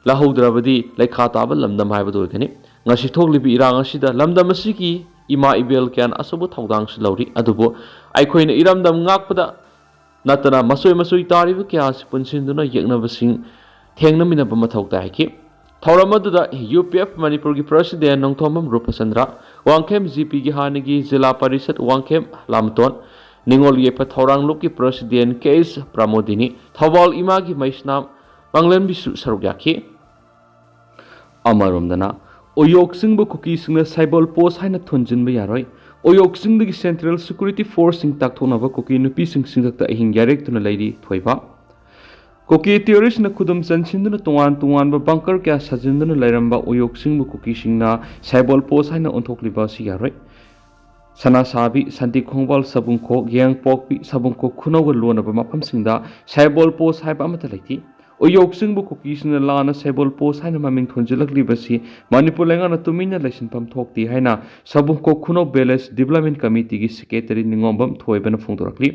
ꯂꯧꯍꯧꯗ꯭ꯔꯕꯗꯤ ꯂꯩꯈꯥ ꯇꯥꯕ ꯂꯝꯗꯝ ꯍꯥꯏꯕꯗꯨ ꯑꯣꯏꯒꯅꯤ꯫ ꯉꯁꯤ ꯊꯣꯛꯂꯤꯕ ꯏꯔꯥꯡ ꯑꯁꯤꯗ ꯂꯝꯗꯝ ꯑꯁꯤꯒꯤ ꯏꯃꯥ ꯏꯕꯦꯜ ꯀꯌꯥꯅ ꯑꯆꯧꯕ ꯊꯧꯗꯥꯡꯁꯨ ꯂꯧꯔꯤ꯫ ꯑꯗꯨꯕꯨ ꯑꯩꯈꯣꯏꯅ ꯏꯔꯝꯗꯝ ꯉꯥꯛꯄꯗ ꯅꯠꯇꯅ ꯃꯆꯣꯏ ꯃꯆꯣꯏ ꯇꯥꯔꯤꯕ ꯀꯌꯥ ꯑꯁꯤ ꯄꯨꯟꯁꯤꯟꯗꯨꯅ ꯌꯦꯛꯅꯕꯁꯤꯡ ꯊꯦꯡꯅꯃꯤꯟꯅꯕ ꯃꯊꯧ ꯇꯥꯏ ꯍꯥꯏꯈꯤ꯫ ꯊꯧꯔꯝ ꯑꯗꯨꯗ ꯌꯨ ꯄꯤ ꯑꯦꯐ ꯃꯅꯤꯄꯨꯔꯒꯤ ꯄ꯭ꯔꯁꯤꯗꯦꯟ ꯅꯣꯡꯊꯣꯝꯕꯝ ꯔꯨꯄꯆꯟꯗ꯭ꯔ, ꯋꯥꯡꯈꯦꯝ ꯖꯤ ꯄꯤꯒꯤ ꯍꯥꯟꯅꯒꯤ ꯖꯤꯂꯥ ꯄꯔꯤꯁꯠ ꯋꯥꯡꯈꯦꯝ ꯂꯥꯃꯇꯣꯟ, ꯅꯤꯉꯣꯜ ꯌꯦꯛꯄ ꯊꯧꯔꯥꯡꯂꯨꯞꯀꯤ ꯄ꯭ꯔꯁꯤꯗꯦꯟ ꯀꯦ ꯑꯦꯁ ꯄ꯭ꯔꯃꯣꯗꯤꯅꯤ, ꯊꯧꯕꯥꯜ ꯏꯃꯥꯒꯤ ꯃꯩꯁꯅꯥꯝ ꯃꯪꯂꯦꯝꯕꯤꯁꯨ ꯁꯔꯨꯛ ꯌꯥꯈꯤ꯫ ꯑꯃꯔꯣꯝꯗꯅ, ꯎꯌꯣꯛ ꯆꯤꯡꯕ ꯀꯨꯀꯤꯁꯤꯡꯅ ꯁꯥꯏꯕꯣꯜ ꯄꯣꯁ ꯍꯥꯏꯅ ꯊꯣꯟꯖꯤꯟꯕ ꯌꯥꯔꯣꯏ꯫ ꯎꯌꯣꯛ ꯆꯤꯡꯗꯒꯤ ꯁꯦꯟꯇ꯭ꯔꯦꯜ ꯁꯦꯀ꯭ꯌꯨꯔꯤꯇꯤ ꯐꯣꯔꯁꯁꯤꯡ ꯇꯥꯛꯊꯣꯛꯅꯕ ꯀꯨꯀꯤ ꯅꯨꯄꯤꯁꯤꯡ ꯆꯤꯡꯊꯛꯇ ꯑꯍꯤꯡ ꯌꯥꯔꯦꯛꯇꯨꯅ ꯂꯩꯔꯤ ꯊꯣꯏꯕ꯫ ꯀꯨꯀꯤ ꯇꯦꯔꯣꯔꯤꯁꯅ ꯈꯨꯗꯨꯝ ꯆꯟꯁꯤꯟꯗꯨꯅ ꯇꯣꯉꯥꯟ ꯇꯣꯉꯥꯟꯕ ꯕꯪꯀꯔ ꯀꯌꯥ ꯁꯥꯖꯤꯟꯗꯨꯅ ꯂꯩꯔꯝꯕ ꯎꯌꯣꯛ ꯆꯤꯡꯕ ꯀꯨꯀꯤꯁꯤꯡꯅ ꯁꯥꯏꯕꯣꯜ ꯄꯣꯁ ꯍꯥꯏꯅ ꯑꯣꯟꯊꯣꯛꯂꯤꯕ ꯑꯁꯤ ꯌꯥꯔꯣꯏ꯫ ꯁꯅꯥꯁꯥꯕꯤ, ꯁꯟꯇꯤ ꯈꯣꯡꯕꯥꯜ, ꯁꯕꯨꯡꯈꯣꯛ, ꯌꯦꯡꯄꯣꯛꯄꯤ, ꯁꯕꯨꯡꯈꯣꯛ ꯈꯨꯅꯧꯒ ꯂꯣꯟꯅꯕ ꯃꯐꯝꯁꯤꯡꯗ ꯁꯥꯏꯕꯣꯜ ꯄꯣꯁ ꯍꯥꯏꯕ ꯑꯃꯠꯇ ꯂꯩꯇꯦ꯫ ꯎꯌꯣꯛꯁꯤꯡꯕꯨ ꯀꯨꯀꯤꯁꯤꯡꯅ ꯂꯥꯟꯅ ꯁꯩꯕꯣꯜ ꯄꯣꯁ ꯍꯥꯏꯅ ꯃꯃꯤꯡ ꯊꯣꯟꯖꯤꯜꯂꯛꯂꯤꯕꯁꯤ ꯃꯅꯤꯄꯨꯔ ꯂꯩꯉꯥꯛꯅ ꯇꯨꯃꯤꯟꯅ ꯂꯩꯁꯤꯟꯐꯝ ꯊꯣꯛꯇꯦ ꯍꯥꯏꯅ ꯁꯕꯨꯡꯀꯣꯛ ꯈꯨꯅꯧ ꯚꯤꯂꯦꯖ ꯗꯤꯕꯂꯞꯃꯦꯟ ꯀꯃꯤꯇꯤꯒꯤ ꯁꯦꯀ꯭ꯔꯦꯇꯔꯤ ꯅꯤꯉꯣꯝꯕꯝ ꯊꯣꯏꯕꯅ ꯐꯣꯡꯗꯣꯔꯛꯂꯤ꯫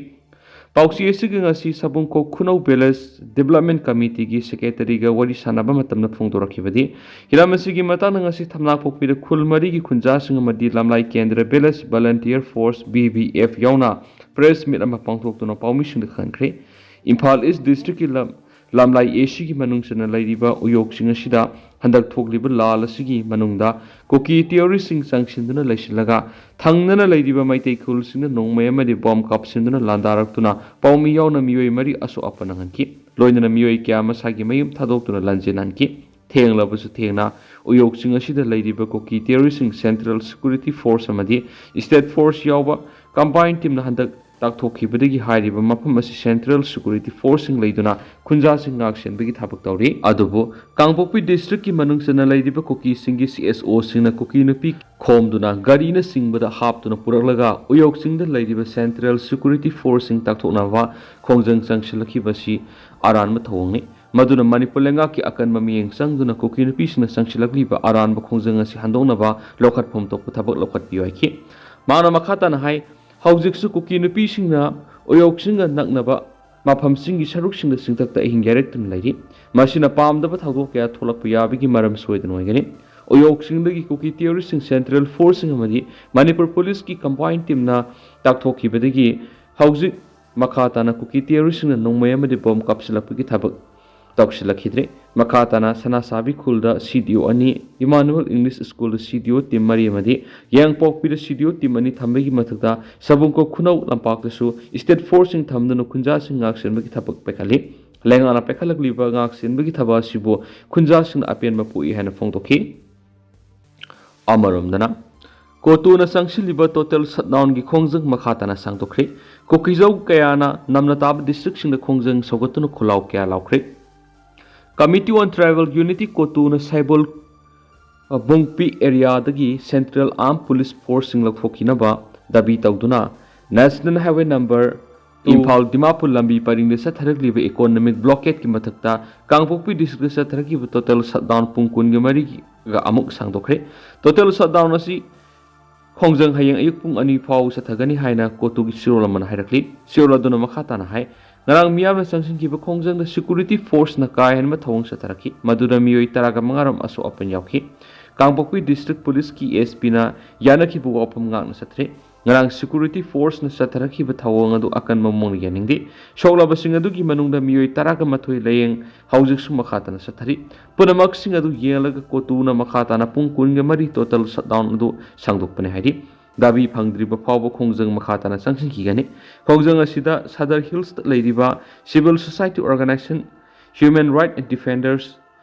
ꯄꯥꯎꯆꯦ ꯑꯁꯤꯒꯤ ꯉꯁꯤ ꯁꯕꯨꯡꯀꯣꯛ ꯈꯨꯅꯧ ꯚꯤꯂꯦꯖ ꯗꯤꯕꯂꯞꯃꯦꯟ ꯀꯃꯤꯇꯤꯒꯤ ꯁꯦꯀ꯭ꯔꯦꯇꯔꯤꯒ ꯋꯥꯔꯤ ꯁꯥꯟꯅꯕ ꯃꯇꯝꯗ ꯐꯣꯡꯗꯣꯔꯛꯈꯤꯕꯗꯤ, ꯍꯤꯔꯝ ꯑꯁꯤꯒꯤ ꯃꯇꯥꯡꯗ ꯉꯁꯤ ꯊꯝꯅꯥꯄꯣꯛꯄꯤꯗ ꯈꯨꯜ ꯃꯔꯤꯒꯤ ꯈꯨꯟꯖꯥꯁꯤꯡ ꯑꯃꯗꯤ ꯂꯝꯂꯥꯏ ꯀꯦꯟꯗ꯭ꯔ village volunteer force, V V F, ꯌꯥꯎꯅ ꯄ꯭ꯔꯦꯁ ꯃꯤꯠ ꯑꯃ ꯄꯥꯡꯊꯣꯛꯇꯨꯅ ꯄꯥꯎꯃꯤꯁꯤꯡꯗ ꯈꯪꯍꯟꯈ꯭ꯔꯦ꯫ ꯏꯝꯐꯥꯜ ꯏꯁ ꯗꯤꯁꯇ꯭ꯔꯤꯛꯀꯤ ꯂꯝ ꯂꯝꯂꯥꯏ ꯑꯦꯁꯤꯒꯤ ꯃꯅꯨꯡ ꯆꯟꯅ ꯂꯩꯔꯤꯕ ꯎꯌꯣꯛꯁꯤꯡ ꯑꯁꯤꯗ ꯍꯟꯗꯛ ꯊꯣꯛꯂꯤꯕ ꯂꯥꯜ ꯑꯁꯤꯒꯤ ꯃꯅꯨꯡꯗ ꯀꯨꯀꯤ ꯇꯦꯔꯣꯔꯤꯁꯁꯤꯡ ꯆꯪꯁꯤꯟꯗꯨꯅ ꯂꯩꯁꯤꯜꯂꯒ, ꯊꯪꯅꯅ ꯂꯩꯔꯤꯕ ꯃꯩꯇꯩ ꯈꯨꯜꯁꯤꯡꯗ ꯅꯣꯡꯃꯩ ꯑꯃꯗꯤ ꯕꯣꯝ ꯀꯥꯞꯁꯤꯟꯗꯨꯅ ꯂꯥꯟꯗꯥꯔꯛꯇꯨꯅ ꯄꯥꯎꯃꯤ ꯌꯥꯎꯅ ꯃꯤꯑꯣꯏ ꯃꯔꯤ ꯑꯁꯣꯛ ꯑꯄꯟ ꯅꯪꯍꯟꯈꯤ꯫ ꯂꯣꯏꯅꯅ ꯃꯤꯑꯣꯏ ꯀꯌꯥ ꯃꯁꯥꯒꯤ ꯃꯌꯨꯝ ꯊꯥꯗꯣꯛꯇꯨꯅ ꯂꯥꯟꯖꯦꯜ ꯅꯥꯟꯈꯤ꯫ ꯊꯦꯡꯂꯕꯁꯨ ꯊꯦꯡꯅ ꯎꯌꯣꯛꯁꯤꯡ ꯑꯁꯤꯗ ꯂꯩꯔꯤꯕ ꯀꯨꯀꯤ ꯇꯦꯔꯣꯔꯤꯁꯁꯤꯡ ꯁꯦꯟꯇ꯭ꯔꯦꯜ ꯁꯦꯀ꯭ꯌꯨꯔꯤꯇꯤ ꯐꯣꯔꯁ ꯑꯃꯗꯤ ꯁ꯭ꯇꯦꯠ ꯐꯣꯔꯁ ꯌꯥꯎꯕ ꯀꯝꯕꯥꯏꯟ ꯇꯤꯝꯅ ꯍꯟꯗꯛ ꯇꯥꯛꯊꯣꯛꯈꯤꯕꯗꯒꯤ ꯍꯥꯏꯔꯤꯕ ꯃꯐꯝ ꯑꯁꯤ ꯁꯦꯟꯇ꯭ꯔꯦꯜ ꯁꯦꯀ꯭ꯌꯨꯔꯤꯇꯤ ꯐꯣꯔꯁꯁꯤꯡ ꯂꯩꯗꯨꯅ ꯈꯨꯟꯖꯥꯁꯤꯡ ꯉꯥꯛꯁꯦꯟꯕꯒꯤ ꯊꯕꯛ ꯇꯧꯔꯤ꯫ ꯑꯗꯨꯕꯨ ꯀꯥꯡꯄꯣꯛꯄꯤ ꯗꯤꯁꯇ꯭ꯔꯤꯛꯀꯤ ꯃꯅꯨꯡ ꯆꯟꯅ ꯂꯩꯔꯤꯕ ꯀꯨꯀꯤꯁꯤꯡꯒꯤ ꯁꯤ ꯑꯦꯁ ꯑꯣꯁꯤꯡꯅ ꯀꯨꯀꯤ ꯅꯨꯄꯤ ꯈꯣꯝꯗꯨꯅ ꯒꯥꯔꯤꯅꯆꯤꯡꯕꯗ ꯍꯥꯞꯇꯨꯅ ꯄꯨꯔꯛꯂꯒ ꯎꯌꯣꯛꯁꯤꯡꯗ ꯂꯩꯔꯤꯕ ꯁꯦꯟꯇ꯭ꯔꯦꯜ ꯁꯦꯀ꯭ꯌꯨꯔꯤꯇꯤ ꯐꯣꯔꯁꯁꯤꯡ ꯇꯥꯛꯊꯣꯛꯅꯕ ꯈꯣꯡꯖꯪ ꯆꯪꯁꯤꯜꯂꯛꯈꯤꯕꯁꯤ ꯑꯔꯥꯟꯕ ꯊꯧꯑꯣꯡꯅꯤ꯫ ꯃꯗꯨꯅ ꯃꯅꯤꯄꯨꯔ ꯂꯩꯉꯥꯛꯀꯤ ꯑꯀꯟꯕ ꯃꯤꯠꯌꯦꯡ ꯆꯪꯗꯨꯅ ꯀꯨꯀꯤ ꯅꯨꯄꯤꯁꯤꯡꯅ ꯆꯪꯁꯤꯜꯂꯛꯂꯤꯕ ꯑꯔꯥꯟꯕ ꯈꯣꯡꯖꯪ ꯑꯁꯤ ꯍꯟꯗꯣꯛꯅꯕ ꯂꯧꯈꯠꯐꯝ ꯊꯣꯛꯄ ꯊꯕꯛ ꯂꯧꯈꯠꯄꯤꯌꯨ ꯍꯥꯏꯈꯤ꯫ ꯃꯍꯥꯛꯅ ꯃꯈꯥ ꯇꯥꯅ ꯍꯥꯏ, ꯍꯧꯖꯤꯛꯁꯨ ꯀꯨꯀꯤ ꯅꯨꯄꯤꯁꯤꯡꯅ ꯎꯌꯣꯛꯁꯤꯡꯒ ꯅꯛꯅꯕ ꯃꯐꯝꯁꯤꯡꯒꯤ ꯁꯔꯨꯛꯁꯤꯡꯗ ꯆꯤꯡꯊꯛꯇ ꯑꯍꯤꯡ ꯌꯥꯏꯔꯛꯇꯨꯅ ꯂꯩꯔꯤ꯫ ꯃꯁꯤꯅ ꯄꯥꯝꯗꯕ ꯊꯧꯗꯣꯛ ꯀꯌꯥ ꯊꯣꯛꯂꯛꯄ ꯌꯥꯕꯒꯤ ꯃꯔꯝ ꯁꯣꯏꯗꯅ ꯑꯣꯏꯒꯅꯤ꯫ ꯎꯌꯣꯛꯁꯤꯡꯗꯒꯤ ꯀꯨꯀꯤ ꯇꯦꯔꯣꯔꯤꯁꯁꯤꯡ ꯁꯦꯟꯇ꯭ꯔꯦꯜ ꯐꯣꯔꯁꯁꯤꯡ ꯑꯃꯗꯤ ꯃꯅꯤꯄꯨꯔ ꯄꯨꯂꯤꯁꯀꯤ ꯀꯝꯕꯥꯏꯟ ꯇꯤꯝꯅ ꯇꯥꯛꯊꯣꯛꯈꯤꯕꯗꯒꯤ ꯍꯧꯖꯤꯛ ꯃꯈꯥ ꯇꯥꯅ ꯀꯨꯀꯤ ꯇꯦꯔꯣꯔꯤꯁꯁꯤꯡꯅ ꯅꯣꯡꯃꯩ ꯑꯃꯗꯤ ꯕꯣꯝ ꯀꯥꯞꯁꯤꯜꯂꯛꯄꯒꯤ ꯊꯕꯛ ꯇꯧꯁꯤꯜꯂꯛꯈꯤꯗ꯭ꯔꯦ꯫ ꯃꯈꯥ ꯇꯥꯅ ꯁꯅꯥꯁꯥꯕꯤ ꯈꯨꯜꯗ ꯁꯤ ꯗꯤ ꯑꯣ ꯑꯅꯤ, ꯏꯃꯥꯅꯨꯑꯦꯜ ꯏꯪꯂꯤꯁ ꯁ꯭ꯀꯨꯜꯗ ꯁꯤ ꯗꯤ ꯑꯣ ꯇꯤꯝ ꯃꯔꯤ ꯑꯃꯗꯤ ꯌꯥꯡꯄꯣꯛꯄꯤꯗ ꯁꯤ ꯗꯤ ꯑꯣ ꯇꯤꯝ ꯑꯅꯤ ꯊꯝꯕꯒꯤ ꯃꯊꯛꯇ ꯁꯕꯨꯡꯀꯣꯛ ꯈꯨꯅꯧ ꯂꯝꯄꯥꯛꯇꯁꯨ ꯁ꯭ꯇꯦꯠ ꯐꯣꯔꯁꯁꯤꯡ ꯊꯝꯗꯨꯅ ꯈꯨꯟꯖꯥꯁꯤꯡ ꯉꯥꯛꯁꯦꯟꯕꯒꯤ ꯊꯕꯛ ꯄꯥꯏꯈꯠꯂꯤ꯫ ꯂꯩꯉꯥꯛꯅ ꯄꯥꯏꯈꯠꯂꯛꯂꯤꯕ ꯉꯥꯛꯁꯦꯟꯕꯒꯤ ꯊꯕꯛ ꯑꯁꯤꯕꯨ ꯈꯨꯟꯖꯥꯁꯤꯡꯅ ꯑꯄꯦꯟꯕ ꯄꯣꯛꯏ ꯍꯥꯏꯅ ꯐꯣꯡꯗꯣꯛꯈꯤ꯫ ꯑꯃꯔꯣꯝꯗꯅ, ꯀꯣꯇꯨꯅ ꯆꯪꯁꯤꯜꯂꯤꯕ ꯇꯣꯇꯦꯜ ꯁꯠꯗꯥꯎꯟꯒꯤ ꯈꯣꯡꯖꯪ ꯃꯈꯥ ꯇꯥꯅ ꯁꯥꯡꯗꯣꯛꯈ꯭ꯔꯦ꯫ ꯀꯨꯀꯤꯖꯧ ꯀꯌꯥꯅ ꯅꯝꯅ ꯇꯥꯕ ꯗꯤꯁꯇ꯭ꯔꯤꯛꯁꯤꯡꯗ ꯈꯣꯡꯖꯪ ꯁꯧꯒꯠꯇꯨꯅ ꯈꯣꯜꯂꯥꯎ ꯀꯌꯥ ꯂꯥꯎꯈ꯭ꯔꯦ꯫ ꯀꯃꯤꯇꯤ ꯑꯣꯟ ꯇ꯭ꯔꯥꯏꯕꯦꯜ ꯌꯨꯅꯤꯇꯤ ꯀꯣꯇꯨꯅ ꯁꯥꯏꯕꯣꯜ, ꯑ, ꯕꯨꯡꯄꯤ ꯑꯦꯔꯤꯌꯥꯗꯒꯤ ꯁꯦꯟꯇ꯭ꯔꯦꯜ ꯑꯥꯔꯝ ꯄꯨꯂꯤꯁ ꯐꯣꯔꯁꯁꯤꯡ ꯂꯧꯊꯣꯛꯈꯤꯅꯕ ꯗꯥꯕꯤ ꯇꯧꯗꯨꯅ national highway number Imphal Dimapur ꯂꯝꯕꯤ ꯄꯔꯤꯡꯗ ꯆꯠꯊꯔꯛꯂꯤꯕ economic blockade ꯀꯤ ꯃꯊꯛꯇ ꯀꯥꯡꯄꯣꯛꯄꯤ district ꯇ ꯆꯠꯊꯔꯛꯈꯤꯕ total shutdown ꯄꯨꯡ ꯀꯨꯟꯒ ꯃꯔꯤꯒ ꯑꯃꯨꯛ ꯁꯥꯡꯗꯣꯛꯈ꯭ꯔꯦ꯫ Total shutdown ꯑꯁꯤ ꯈꯣꯡꯖꯪ ꯍꯌꯦꯡ ꯑꯌꯨꯛ ꯄꯨꯡ ꯑꯅꯤ ꯐꯥꯎ ꯆꯠꯊꯒꯅꯤ ꯍꯥꯏꯅ ꯀꯣꯇꯨꯒꯤ ꯆꯦꯔꯣꯜ ꯑꯃꯅ ꯍꯥꯏꯔꯛꯂꯤ꯫ ꯆꯦꯔꯣꯜ ꯑꯗꯨꯅ ꯃꯈꯥ ꯇꯥꯅ ꯍꯥꯏ, ꯉꯔꯥꯡ ꯃꯤꯌꯥꯝꯅ ꯆꯪꯁꯤꯟꯈꯤꯕ ꯈꯣꯡꯖꯪꯗ security force ꯅ ꯀꯥ ꯍꯦꯟꯕ ꯊꯧꯑꯣꯡ ꯆꯠꯊꯔꯛꯈꯤ, ꯃꯗꯨꯗ ꯃꯤꯑꯣꯏ ꯇꯔꯥꯒ ꯃꯉꯥ ꯔꯣꯝ ꯑꯁꯣꯛ ꯑꯄꯟ ꯌꯥꯎꯈꯤ꯫ ꯀꯥꯡꯄꯣꯛꯄꯤ district police ꯀꯤ S P ꯅ ꯌꯥꯅꯈꯤꯕ ꯋꯥꯐꯝ ꯉꯥꯛꯅ ꯆꯠꯊꯔꯤ꯫ ꯉꯔꯥꯡ security force ꯅ ꯆꯠꯊꯔꯛꯈꯤꯕ ꯊꯧꯑꯣꯡ ꯑꯗꯨ ꯑꯀꯟꯕ ꯃꯑꯣꯡꯗ ꯌꯥꯅꯤꯡꯗꯦ꯫ ꯁꯣꯛꯂꯕꯁꯤꯡ ꯑꯗꯨꯒꯤ ꯃꯅꯨꯡꯗ ꯃꯤꯑꯣꯏ ꯇꯔꯥꯒ ꯃꯥꯊꯣꯏ ꯂꯥꯌꯦꯡ ꯍꯧꯖꯤꯛꯁꯨ ꯃꯈꯥ ꯇꯥꯅ ꯆꯠꯊꯔꯤ꯫ ꯄꯨꯝꯅꯃꯛꯁꯤꯡ ꯑꯗꯨ ꯌꯦꯡꯂꯒ ꯀꯣꯇꯨꯅ ꯃꯈꯥ ꯇꯥꯅ ꯄꯨꯡ ꯀꯨꯟꯒ ꯃꯔꯤ total shutdown ꯑꯗꯨ ꯁꯥꯡꯗꯣꯛꯄꯅꯤ ꯍꯥꯏꯔꯤ꯫ ꯗꯥꯕꯤ ꯐꯪꯗ꯭ꯔꯤꯕ ꯐꯥꯎꯕ ꯈꯣꯡꯖꯪ ꯃꯈꯥ ꯇꯥꯅ ꯆꯪꯁꯤꯟꯈꯤꯒꯅꯤ꯫ ꯈꯣꯡꯖꯪ ꯑꯁꯤꯗ Sadar Hills ꯇ ꯂꯩꯔꯤꯕ civil society organization, human right defenders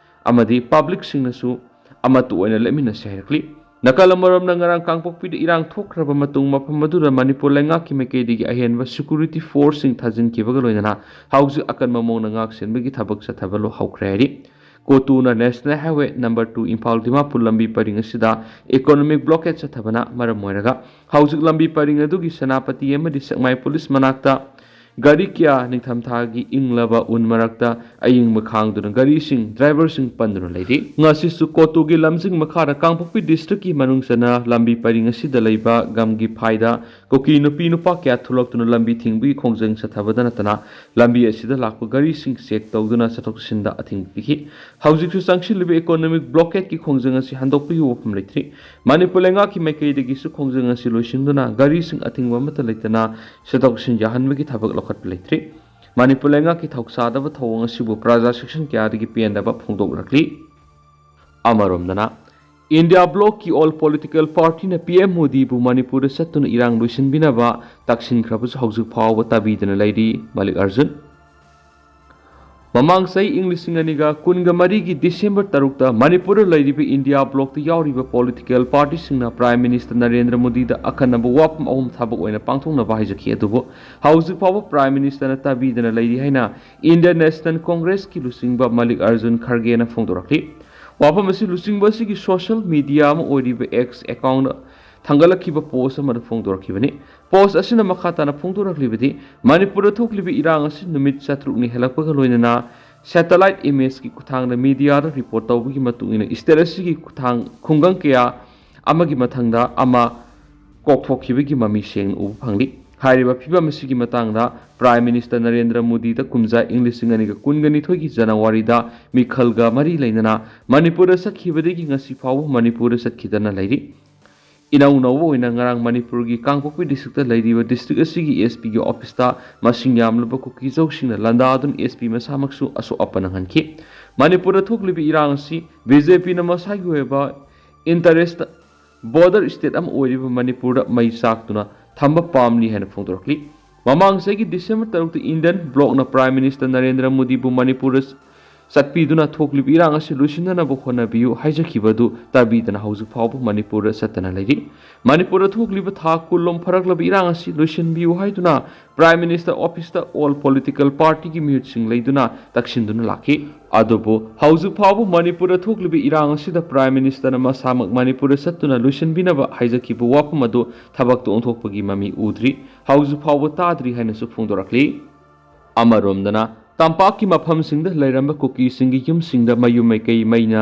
ꯑꯃꯗꯤ public ꯁꯤꯡꯅꯁꯨ ꯑꯃꯠꯇ ꯑꯣꯏꯅ ꯂꯦꯞꯃꯤꯟꯅꯁꯤ ꯍꯥꯏꯔꯛꯂꯤ꯫ ꯅꯥꯀꯜ ꯑꯃꯔꯣꯝꯗ, ꯉꯔꯥꯡ ꯀꯥꯡꯄꯣꯛꯄꯤꯗ ꯏꯔꯥꯡ ꯊꯣꯛꯈ꯭ꯔꯕ ꯃꯇꯨꯡ ꯃꯐꯝ ꯑꯗꯨꯗ ꯃꯅꯤꯄꯨꯔ ꯂꯩꯉꯥꯛꯀꯤ ꯃꯥꯏꯀꯩꯗꯒꯤ ꯑꯍꯦꯟꯕ security force ꯁꯤꯡ ꯊꯥꯖꯤꯟꯈꯤꯕꯒ ꯂꯣꯏꯅꯅ ꯍꯧꯖꯤꯛ ꯑꯀꯟꯕ ꯃꯑꯣꯡꯗ ꯉꯥꯛ ꯁꯦꯟꯕꯒꯤ ꯊꯕꯛ ꯆꯠꯊꯕ ꯂꯣ-, ꯍꯧꯈ꯭ꯔꯦ ꯍꯥꯏꯔꯤ꯫ ꯀꯣꯇꯨꯅ National Highway number two Imphal Dimapur ꯂꯝꯕꯤ ꯄꯔꯤꯡ ꯑꯁꯤꯗ economic blockade ꯆꯠꯊꯕꯅ ꯃꯔꯝ ꯑꯣꯏꯔꯒ ꯍꯧꯖꯤꯛ ꯂꯝꯕꯤ ꯄꯔꯤꯡ ꯑꯗꯨꯒꯤ ꯁꯦꯅꯥꯄꯇꯤ ꯑꯃꯗꯤ ꯁꯦꯛꯃꯥꯏ police ꯃꯅꯥꯛꯇ ꯒꯥꯔꯤ ꯀꯌꯥ ꯅꯤꯡꯊꯝꯊꯥꯒꯤ ꯏꯪꯂꯕ ꯎꯟ ꯃꯔꯛꯇ ꯑꯏꯪꯕ ꯈꯥꯡꯗꯨꯅ ꯒꯥꯔꯤꯁꯤꯡ, driver ꯁꯤꯡ ꯄꯟꯗꯨꯅ ꯂꯩꯔꯤ꯫ ꯉꯁꯤꯁꯨ ꯀꯣꯇꯨꯒꯤ ꯂꯝꯖꯤꯡ ꯃꯈꯥꯗ ꯀꯥꯡꯄꯣꯛꯄꯤ district ꯀꯤ ꯃꯅꯨꯡ ꯆꯟꯅ ꯂꯝꯕꯤ ꯄꯔꯤꯡ ꯑꯁꯤꯗ ꯂꯩꯕ ꯒꯝꯒꯤ ꯐꯥꯏꯗ ꯀꯨꯀꯤ ꯅꯨꯄꯤ ꯅꯨꯄꯥ ꯀꯌꯥ ꯊꯣꯛꯂꯛꯇꯨꯅ ꯂꯝꯕꯤ ꯊꯤꯡꯕꯒꯤ ꯈꯣꯡꯖꯪ ꯆꯠꯊꯕꯗ ꯅꯠꯇꯅ ꯂꯝꯕꯤ ꯑꯁꯤꯗ ꯂꯥꯛꯄ ꯒꯥꯔꯤꯁꯤꯡ check ꯇꯧꯗꯨꯅ ꯆꯠꯊꯣꯛ ꯆꯠꯁꯤꯟꯗ ꯑꯊꯤꯡꯕ ꯄꯤꯈꯤ꯫ ꯍꯧꯖꯤꯛꯁꯨ ꯆꯪꯁꯤꯜꯂꯤꯕ economic blockade ꯀꯤ ꯈꯣꯡꯖꯪ ꯑꯁꯤ ꯍꯟꯗꯣꯛꯄꯒꯤ ꯋꯥꯐꯝ ꯂꯩꯇ꯭ꯔꯤ꯫ ꯃꯅꯤꯄꯨꯔ ꯂꯩꯉꯥꯛꯀꯤ ꯃꯥꯏꯀꯩꯗꯒꯤꯁꯨ ꯈꯣꯡꯖꯪ ꯑꯁꯤ ꯂꯣꯏꯁꯤꯟꯗꯨꯅ ꯒꯥꯔꯤꯁꯤꯡ ꯑꯊꯤꯡꯕ ꯑꯃꯠꯇ ꯂꯩꯇꯅ ꯆꯠꯊꯣꯛ ꯆꯠꯁꯤꯟ ꯌꯥꯍꯟꯕꯒꯤ ꯊꯕꯛ ꯂꯧꯈꯠꯄ ꯂꯩꯇ꯭ꯔꯤ꯫ ꯃꯅꯤꯄꯨꯔ ꯂꯩꯉꯥꯛꯀꯤ ꯊꯧꯁꯥꯗꯕ ꯊꯧꯑꯣꯡ ꯑꯁꯤꯕꯨ ꯄ꯭ꯔꯖꯥ section ꯀꯌꯥꯗꯒꯤ ꯄꯦꯟꯗꯕ ꯐꯣꯡꯗꯣꯛꯂꯛꯂꯤ꯫ ꯑꯃꯔꯣꯝꯗꯅ, India bloc ꯀꯤ all political party ꯅ P M ꯃꯣꯗꯤꯕꯨ ꯃꯅꯤꯄꯨꯔꯗ ꯆꯠꯇꯨꯅ ꯏꯔꯥꯡ ꯂꯣꯏꯁꯤꯟꯕꯤꯅꯕ ꯇꯛꯁꯤꯟꯈ꯭ꯔꯕꯁꯨ ꯍꯧꯖꯤꯛ ꯐꯥꯎꯕ ꯇꯥꯕꯤꯗꯅ ꯂꯩꯔꯤ꯫ ꯃꯜꯂꯤꯛ ꯑꯔꯖꯨꯟ꯫ ꯃꯃꯥꯡ ꯆꯍꯤ ꯏꯪ ꯂꯤꯁꯤꯡ ꯑꯅꯤꯒ ꯀꯨꯟꯒ ꯃꯔꯤꯒꯤ December ꯇꯔꯨꯛꯇ ꯃꯅꯤꯄꯨꯔꯗ ꯂꯩꯔꯤꯕ India bloc ꯇ ꯌꯥꯎꯔꯤꯕ political party ꯁꯤꯡꯅ Prime Minister ꯅꯔꯦꯟꯗ꯭ꯔ ꯃꯣꯗꯤꯗ ꯑꯈꯟꯅꯕ ꯋꯥꯐꯝ ꯑꯍꯨꯝ ꯊꯕꯛ ꯑꯣꯏꯅ ꯄꯥꯡꯊꯣꯛꯅꯕ ꯍꯥꯏꯖꯈꯤ, ꯑꯗꯨꯕꯨ ꯍꯧꯖꯤꯛ ꯐꯥꯎꯕ Prime Minister ꯅ ꯇꯥꯕꯤꯗꯅ ꯂꯩꯔꯤ ꯍꯥꯏꯅ Indian National Congress ꯀꯤ ꯂꯨꯆꯤꯡꯕ ꯃꯜꯂꯤꯛ ꯑꯔꯖꯨꯟ ꯈꯔꯒꯦꯅ ꯐꯣꯡꯗꯣꯔꯛꯂꯤ꯫ ꯋꯥꯐꯝ ꯑꯁꯤ ꯂꯨꯆꯤꯡꯕ ꯑꯁꯤꯒꯤ social media ꯑꯃ ꯑꯣꯏꯔꯤꯕ X account ꯊꯥꯡꯒꯠꯂꯛꯈꯤꯕ post ꯑꯃꯗ ꯐꯣꯡꯗꯣꯔꯛꯈꯤꯕꯅꯤ꯫ Post ꯑꯁꯤꯅ ꯃꯈꯥ ꯇꯥꯅ ꯐꯣꯡꯗꯣꯔꯛꯂꯤꯕꯗꯤ, ꯃꯅꯤꯄꯨꯔꯗ ꯊꯣꯛꯂꯤꯕ ꯏꯔꯥꯡ ꯑꯁꯤ ꯅꯨꯃꯤꯠ ꯆꯥꯇ꯭ꯔꯨꯛꯅꯤ ꯍꯦꯜꯂꯛꯄꯒ ꯂꯣꯏꯅꯅ satellite imageꯀꯤ ꯈꯨꯠꯊꯥꯡꯗ mediaꯗ report ꯇꯧꯕꯒꯤ ꯃꯇꯨꯡ ꯏꯟꯅ state ꯑꯁꯤꯒꯤ ꯈꯨꯠꯊꯥꯡ ꯈꯨꯡꯒꯪ ꯀꯌꯥ ꯑꯃꯒꯤ ꯃꯊꯪꯗ ꯑꯃ ꯀꯣꯛꯊꯣꯛꯈꯤꯕꯒꯤ ꯃꯃꯤ ꯁꯦꯡꯅ ꯎꯕ ꯐꯪꯂꯤ꯫ ꯍꯥꯏꯔꯤꯕ ꯐꯤꯚꯝ ꯑꯁꯤꯒꯤ ꯃꯇꯥꯡꯗ Prime Minister ꯅꯔꯦꯟꯗ꯭ꯔ ꯃꯣꯗꯤꯗ ꯀꯨꯝꯖꯥ ꯏꯪ ꯂꯤꯁꯤꯡ ꯑꯅꯤꯒ ꯀꯨꯟꯒ ꯅꯤꯊꯣꯏꯒꯤ ꯖꯅꯋꯥꯔꯤꯗ ꯃꯤꯈꯜꯒ ꯃꯔꯤ ꯂꯩꯅꯅ ꯃꯅꯤꯄꯨꯔꯗ ꯆꯠꯈꯤꯕꯗꯒꯤ ꯉꯁꯤ ꯐꯥꯎꯕ ꯃꯅꯤꯄꯨꯔꯗ ꯆꯠꯈꯤꯗꯅ ꯂꯩꯔꯤ꯫ ꯏꯅꯧ ꯅꯧꯕ ꯑꯣꯏꯅ ꯉꯔꯥꯡ ꯃꯅꯤꯄꯨꯔꯒꯤ ꯀꯥꯡꯄꯣꯛꯄꯤ districtꯇ ꯂꯩꯔꯤꯕ district ꯑꯁꯤꯒꯤ S Pꯒꯤ officeꯇ ꯃꯁꯤꯡ ꯌꯥꯝꯂꯕ ꯀꯨꯀꯤ ꯆꯧꯁꯤꯡꯅ ꯂꯥꯟꯗꯥꯗꯨꯅ S P ꯃꯁꯥꯃꯛꯁꯨ ꯑꯁꯣꯛ ꯑꯄꯟ ꯅꯪꯍꯟꯈꯤ꯫ ꯃꯅꯤꯄꯨꯔꯗ ꯊꯣꯛꯂꯤꯕ ꯏꯔꯥꯡ ꯑꯁꯤ BJPꯅ ꯃꯁꯥꯒꯤ ꯑꯣꯏꯕ interest border state ꯑꯃ ꯑꯣꯏꯔꯤꯕ ꯃꯅꯤꯄꯨꯔꯗ ꯃꯩ ꯆꯥꯛꯇꯨꯅ ꯊꯝꯕ ꯄꯥꯝꯂꯤ ꯍꯥꯏꯅ ꯐꯣꯡꯗꯣꯔꯛꯂꯤ꯫ ꯃꯃꯥꯡ ꯆꯍꯤꯒꯤ December ꯇꯔꯨꯛꯇ Indian blocꯅ Prime Minister ꯅꯔꯦꯟꯗ꯭ꯔ ꯃꯣꯗꯤꯕꯨ ꯃꯅꯤꯄꯨꯔꯗ ꯆꯠꯄꯤꯗꯨꯅ ꯊꯣꯛꯂꯤꯕ ꯏꯔꯥꯡ ꯑꯁꯤ ꯂꯣꯏꯁꯤꯟꯅꯅꯕ ꯍꯣꯠꯅꯕꯤꯌꯨ ꯍꯥꯏꯖꯈꯤꯕ ꯑꯗꯨ ꯇꯥꯕꯤꯗꯅ ꯍꯧꯖꯤꯛ ꯐꯥꯎꯕ ꯃꯅꯤꯄꯨꯔꯗ ꯆꯠꯇꯅ ꯂꯩꯔꯤ꯫ ꯃꯅꯤꯄꯨꯔꯗ ꯊꯣꯛꯂꯤꯕ ꯊꯥ ꯀꯨꯟꯂꯣꯝ ꯐꯔꯛꯂꯕ ꯏꯔꯥꯡ ꯑꯁꯤ ꯂꯣꯏꯁꯤꯟꯕꯤꯌꯨ ꯍꯥꯏꯗꯨꯅ Prime Minister officeꯇ all political partyꯒꯤ ꯃꯤꯍꯨꯠꯁꯤꯡ ꯂꯩꯗꯨꯅ ꯇꯛꯁꯤꯟꯗꯨꯅ ꯂꯥꯛꯈꯤ꯫ ꯑꯗꯨꯕꯨ ꯍꯧꯖꯤꯛ ꯐꯥꯎꯕ ꯃꯅꯤꯄꯨꯔꯗ ꯊꯣꯛꯂꯤꯕ ꯏꯔꯥꯡ ꯑꯁꯤꯗ Prime Ministerꯅ ꯃꯁꯥꯃꯛ ꯃꯅꯤꯄꯨꯔꯗ ꯆꯠꯇꯨꯅ ꯂꯣꯏꯁꯤꯟꯕꯤꯅꯕ ꯍꯥꯏꯖꯈꯤꯕ ꯋꯥꯐꯝ ꯑꯗꯨ ꯊꯕꯛꯇ ꯑꯣꯟꯊꯣꯛꯄꯒꯤ ꯃꯃꯤ ꯎꯗ꯭ꯔꯤ, ꯍꯧꯖꯤꯛ ꯐꯥꯎꯕ ꯇꯥꯗ꯭ꯔꯤ ꯍꯥꯏꯅꯁꯨ ꯐꯣꯡꯗꯣꯔꯛꯂꯤ꯫ ꯑꯃꯔꯣꯝꯗꯅ, ꯇꯝꯄꯥꯛꯀꯤ ꯃꯐꯝꯁꯤꯡꯗ ꯂꯩꯔꯝꯕ ꯀꯨꯀꯤꯁꯤꯡꯒꯤ ꯌꯨꯝꯁꯤꯡꯗ ꯃꯌꯨꯝ ꯃꯩꯀꯩ ꯃꯩꯅ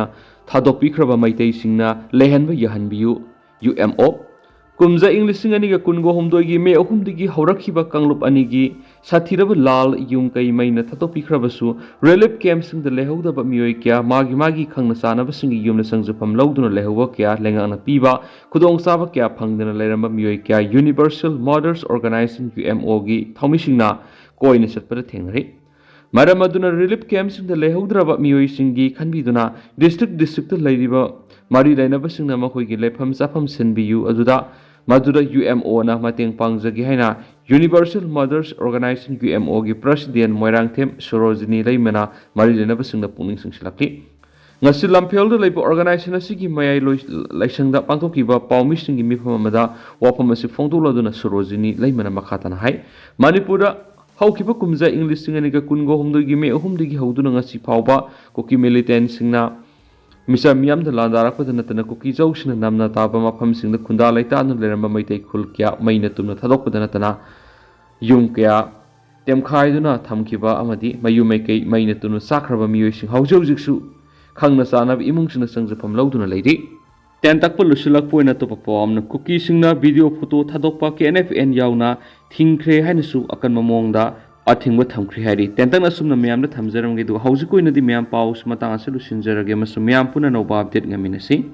ꯊꯥꯗꯣꯛꯄꯤꯈ꯭ꯔꯕ ꯃꯩꯇꯩꯁꯤꯡꯅ ꯂꯩꯍꯟꯕ ꯌꯥꯍꯟꯕꯤꯌꯨ, UMO꯫ ꯀꯨꯝꯖꯥ ꯏꯪ ꯂꯤꯁꯤꯡ ꯑꯅꯤꯒ ꯀꯨꯟꯒ ꯍꯨꯝꯗꯣꯏꯒꯤ ꯃꯦ ꯑꯍꯨꯝꯗꯒꯤ ꯍꯧꯔꯛꯈꯤꯕ ꯀꯥꯡꯂꯨꯞ ꯑꯅꯤꯒꯤ ꯁꯥꯊꯤꯔꯕ ꯂꯥꯜ ꯌꯨꯝ ꯀꯩ ꯃꯩꯅ ꯊꯥꯗꯣꯛꯄꯤꯈ꯭ꯔꯕꯁꯨ, relief campꯁꯤꯡꯗ ꯂꯩꯍꯧꯗꯕ ꯃꯤꯑꯣꯏ ꯀꯌꯥ, ꯃꯥꯒꯤ ꯃꯥꯒꯤ ꯈꯪꯅ ꯆꯥꯟꯅꯕꯁꯤꯡꯒꯤ ꯌꯨꯝꯗ ꯆꯪꯖꯐꯝ ꯂꯧꯗꯨꯅ ꯂꯩꯍꯧꯕ ꯀꯌꯥ, ꯂꯩꯉꯥꯛꯅ ꯄꯤꯕ ꯈꯨꯗꯣꯡꯆꯥꯕ ꯀꯌꯥ ꯐꯪꯗꯅ ꯂꯩꯔꯝꯕ ꯃꯤꯑꯣꯏ ꯀꯌꯥ Universal Mothers Organization, UMOꯒꯤ ꯊꯧꯃꯤꯁꯤꯡꯅ ꯀꯣꯏꯅ ꯆꯠꯄꯗ ꯊꯦꯡꯅꯔꯤ꯫ ꯃꯔꯝ ꯑꯗꯨꯅ relief campꯁꯤꯡꯗ ꯂꯩꯍꯧꯗ꯭ꯔꯕ ꯃꯤꯑꯣꯏꯁꯤꯡꯒꯤ ꯈꯟꯕꯤꯗꯨꯅ district districtꯇ ꯂꯩꯔꯤꯕ ꯃꯔꯤ ꯂꯩꯅꯕꯁꯤꯡꯅ ꯃꯈꯣꯏꯒꯤ ꯂꯩꯐꯝ ꯆꯥꯐꯝ ꯁꯤꯟꯕꯤꯌꯨ ꯑꯗꯨꯗ, ꯃꯗꯨꯗ UMOꯅ ꯃꯇꯦꯡ ꯄꯥꯡꯖꯒꯦ ꯍꯥꯏꯅ Universal Mothers Organization, UMOꯒꯤ President Moirangthem Sarojini ꯂꯩꯃꯅ ꯃꯔꯤ ꯂꯩꯅꯕꯁꯤꯡꯗ ꯄꯨꯛꯅꯤꯡ ꯆꯤꯡꯁꯤꯜꯂꯛꯂꯤ꯫ ꯉꯁꯤ ꯂꯝꯐꯦꯜꯗ ꯂꯩꯕ organization ꯑꯁꯤꯒꯤ ꯃꯌꯥꯏ ꯂꯣꯏ-, ꯂꯥꯏꯁꯪꯗ ꯄꯥꯡꯊꯣꯛꯈꯤꯕ ꯄꯥꯎꯃꯤꯁꯤꯡꯒꯤ ꯃꯤꯐꯝ ꯑꯃꯗ ꯋꯥꯐꯝ ꯑꯁꯤ ꯐꯣꯡꯗꯣꯛꯂꯗꯨꯅ ꯁꯣꯔꯣꯖꯤꯅꯤ ꯂꯩꯃꯅ ꯃꯈꯥ ꯇꯥꯅ ꯍꯥꯏ, ꯃꯅꯤꯄꯨꯔꯗ ꯍꯧꯈꯤꯕ ꯀꯨꯝꯖꯥ ꯏꯪ ꯂꯤꯁꯤꯡ ꯑꯅꯤꯒ ꯀꯨꯟꯒ ꯍꯨꯝꯗꯣꯏꯒꯤ ꯃꯦ ꯑꯍꯨꯝꯗꯒꯤ ꯍꯧꯗꯨꯅ ꯉꯁꯤ ꯐꯥꯎꯕ ꯀꯨꯀꯤ militantꯁꯤꯡꯅ ꯃꯤꯆꯝ ꯃꯤꯌꯥꯝꯗ ꯂꯥꯟꯗꯥꯔꯛꯄꯗ ꯅꯠꯇꯅ ꯀꯨꯀꯤ ꯆꯧꯁꯤꯡꯅ ꯅꯝꯅ ꯇꯥꯕ ꯃꯐꯝꯁꯤꯡꯗ ꯈꯨꯟꯗꯥ ꯂꯩꯇꯥꯗꯨꯅ ꯂꯩꯔꯝꯕ ꯃꯩꯇꯩ ꯈꯨꯜ ꯀꯌꯥ ꯃꯩꯅ ꯇꯨꯝꯅ ꯊꯥꯗꯣꯛꯄꯗ ꯅꯠꯇꯅ ꯌꯨꯝ ꯀꯌꯥ ꯇꯦꯝꯈꯥꯏꯗꯨꯅ ꯊꯝꯈꯤꯕ ꯑꯃꯗꯤ ꯃꯌꯨꯝ ꯃꯩꯀꯩ ꯃꯩꯅ ꯇꯨꯝꯅ ꯆꯥꯛꯈ꯭ꯔꯕ ꯃꯤꯑꯣꯏꯁꯤꯡ ꯍꯧꯖꯤꯛ ꯍꯧꯖꯤꯛꯁꯨ ꯈꯪꯅ ꯆꯥꯟꯅꯕ ꯏꯃꯨꯡꯁꯤꯡꯅ ꯆꯪꯖꯐꯝ ꯂꯧꯗꯨꯅ ꯂꯩꯔꯤ꯫ ꯇꯦꯟꯇꯛꯄ ꯂꯣꯏꯁꯤꯜꯂꯛꯄ ꯑꯣꯏꯅ ꯑꯇꯣꯞꯄ ꯄꯥꯎ ꯑꯃꯅ, ꯀꯨꯀꯤꯁꯤꯡꯅ ꯚꯤꯗꯤꯑꯣ ꯐꯣꯇꯣ ꯊꯥꯗꯣꯛꯄ ꯀꯦ ꯑꯦꯟ ꯑꯦꯐ ꯑꯦꯟ ꯌꯥꯎꯅ ꯊꯤꯡꯈ꯭ꯔꯦ ꯍꯥꯏꯅꯁꯨ ꯑꯀꯟꯕ ꯃꯑꯣꯡꯗ ꯑꯊꯤꯡꯕ ꯊꯝꯈ꯭ꯔꯦ ꯍꯥꯏꯔꯤ꯫ ꯇꯦꯟꯇꯛꯅ ꯑꯁꯨꯝꯅ ꯃꯌꯥꯝꯗ ꯊꯝꯖꯔꯝꯒꯦ, ꯑꯗꯨꯒ ꯍꯧꯖꯤꯛꯀꯤ ꯑꯣꯏꯅꯗꯤ ꯃꯌꯥꯝ ꯄꯥꯎꯁꯤ ꯃꯇꯥꯡ ꯑꯁꯤ ꯂꯣꯏꯁꯤꯟꯖꯔꯒꯦ ꯑꯃꯁꯨꯡ ꯃꯌꯥꯝ ꯄꯨꯟꯅ ꯑꯅꯧꯕ ꯑꯞꯗꯦꯠ ꯉꯥꯏꯃꯤꯟꯅꯁꯤ꯫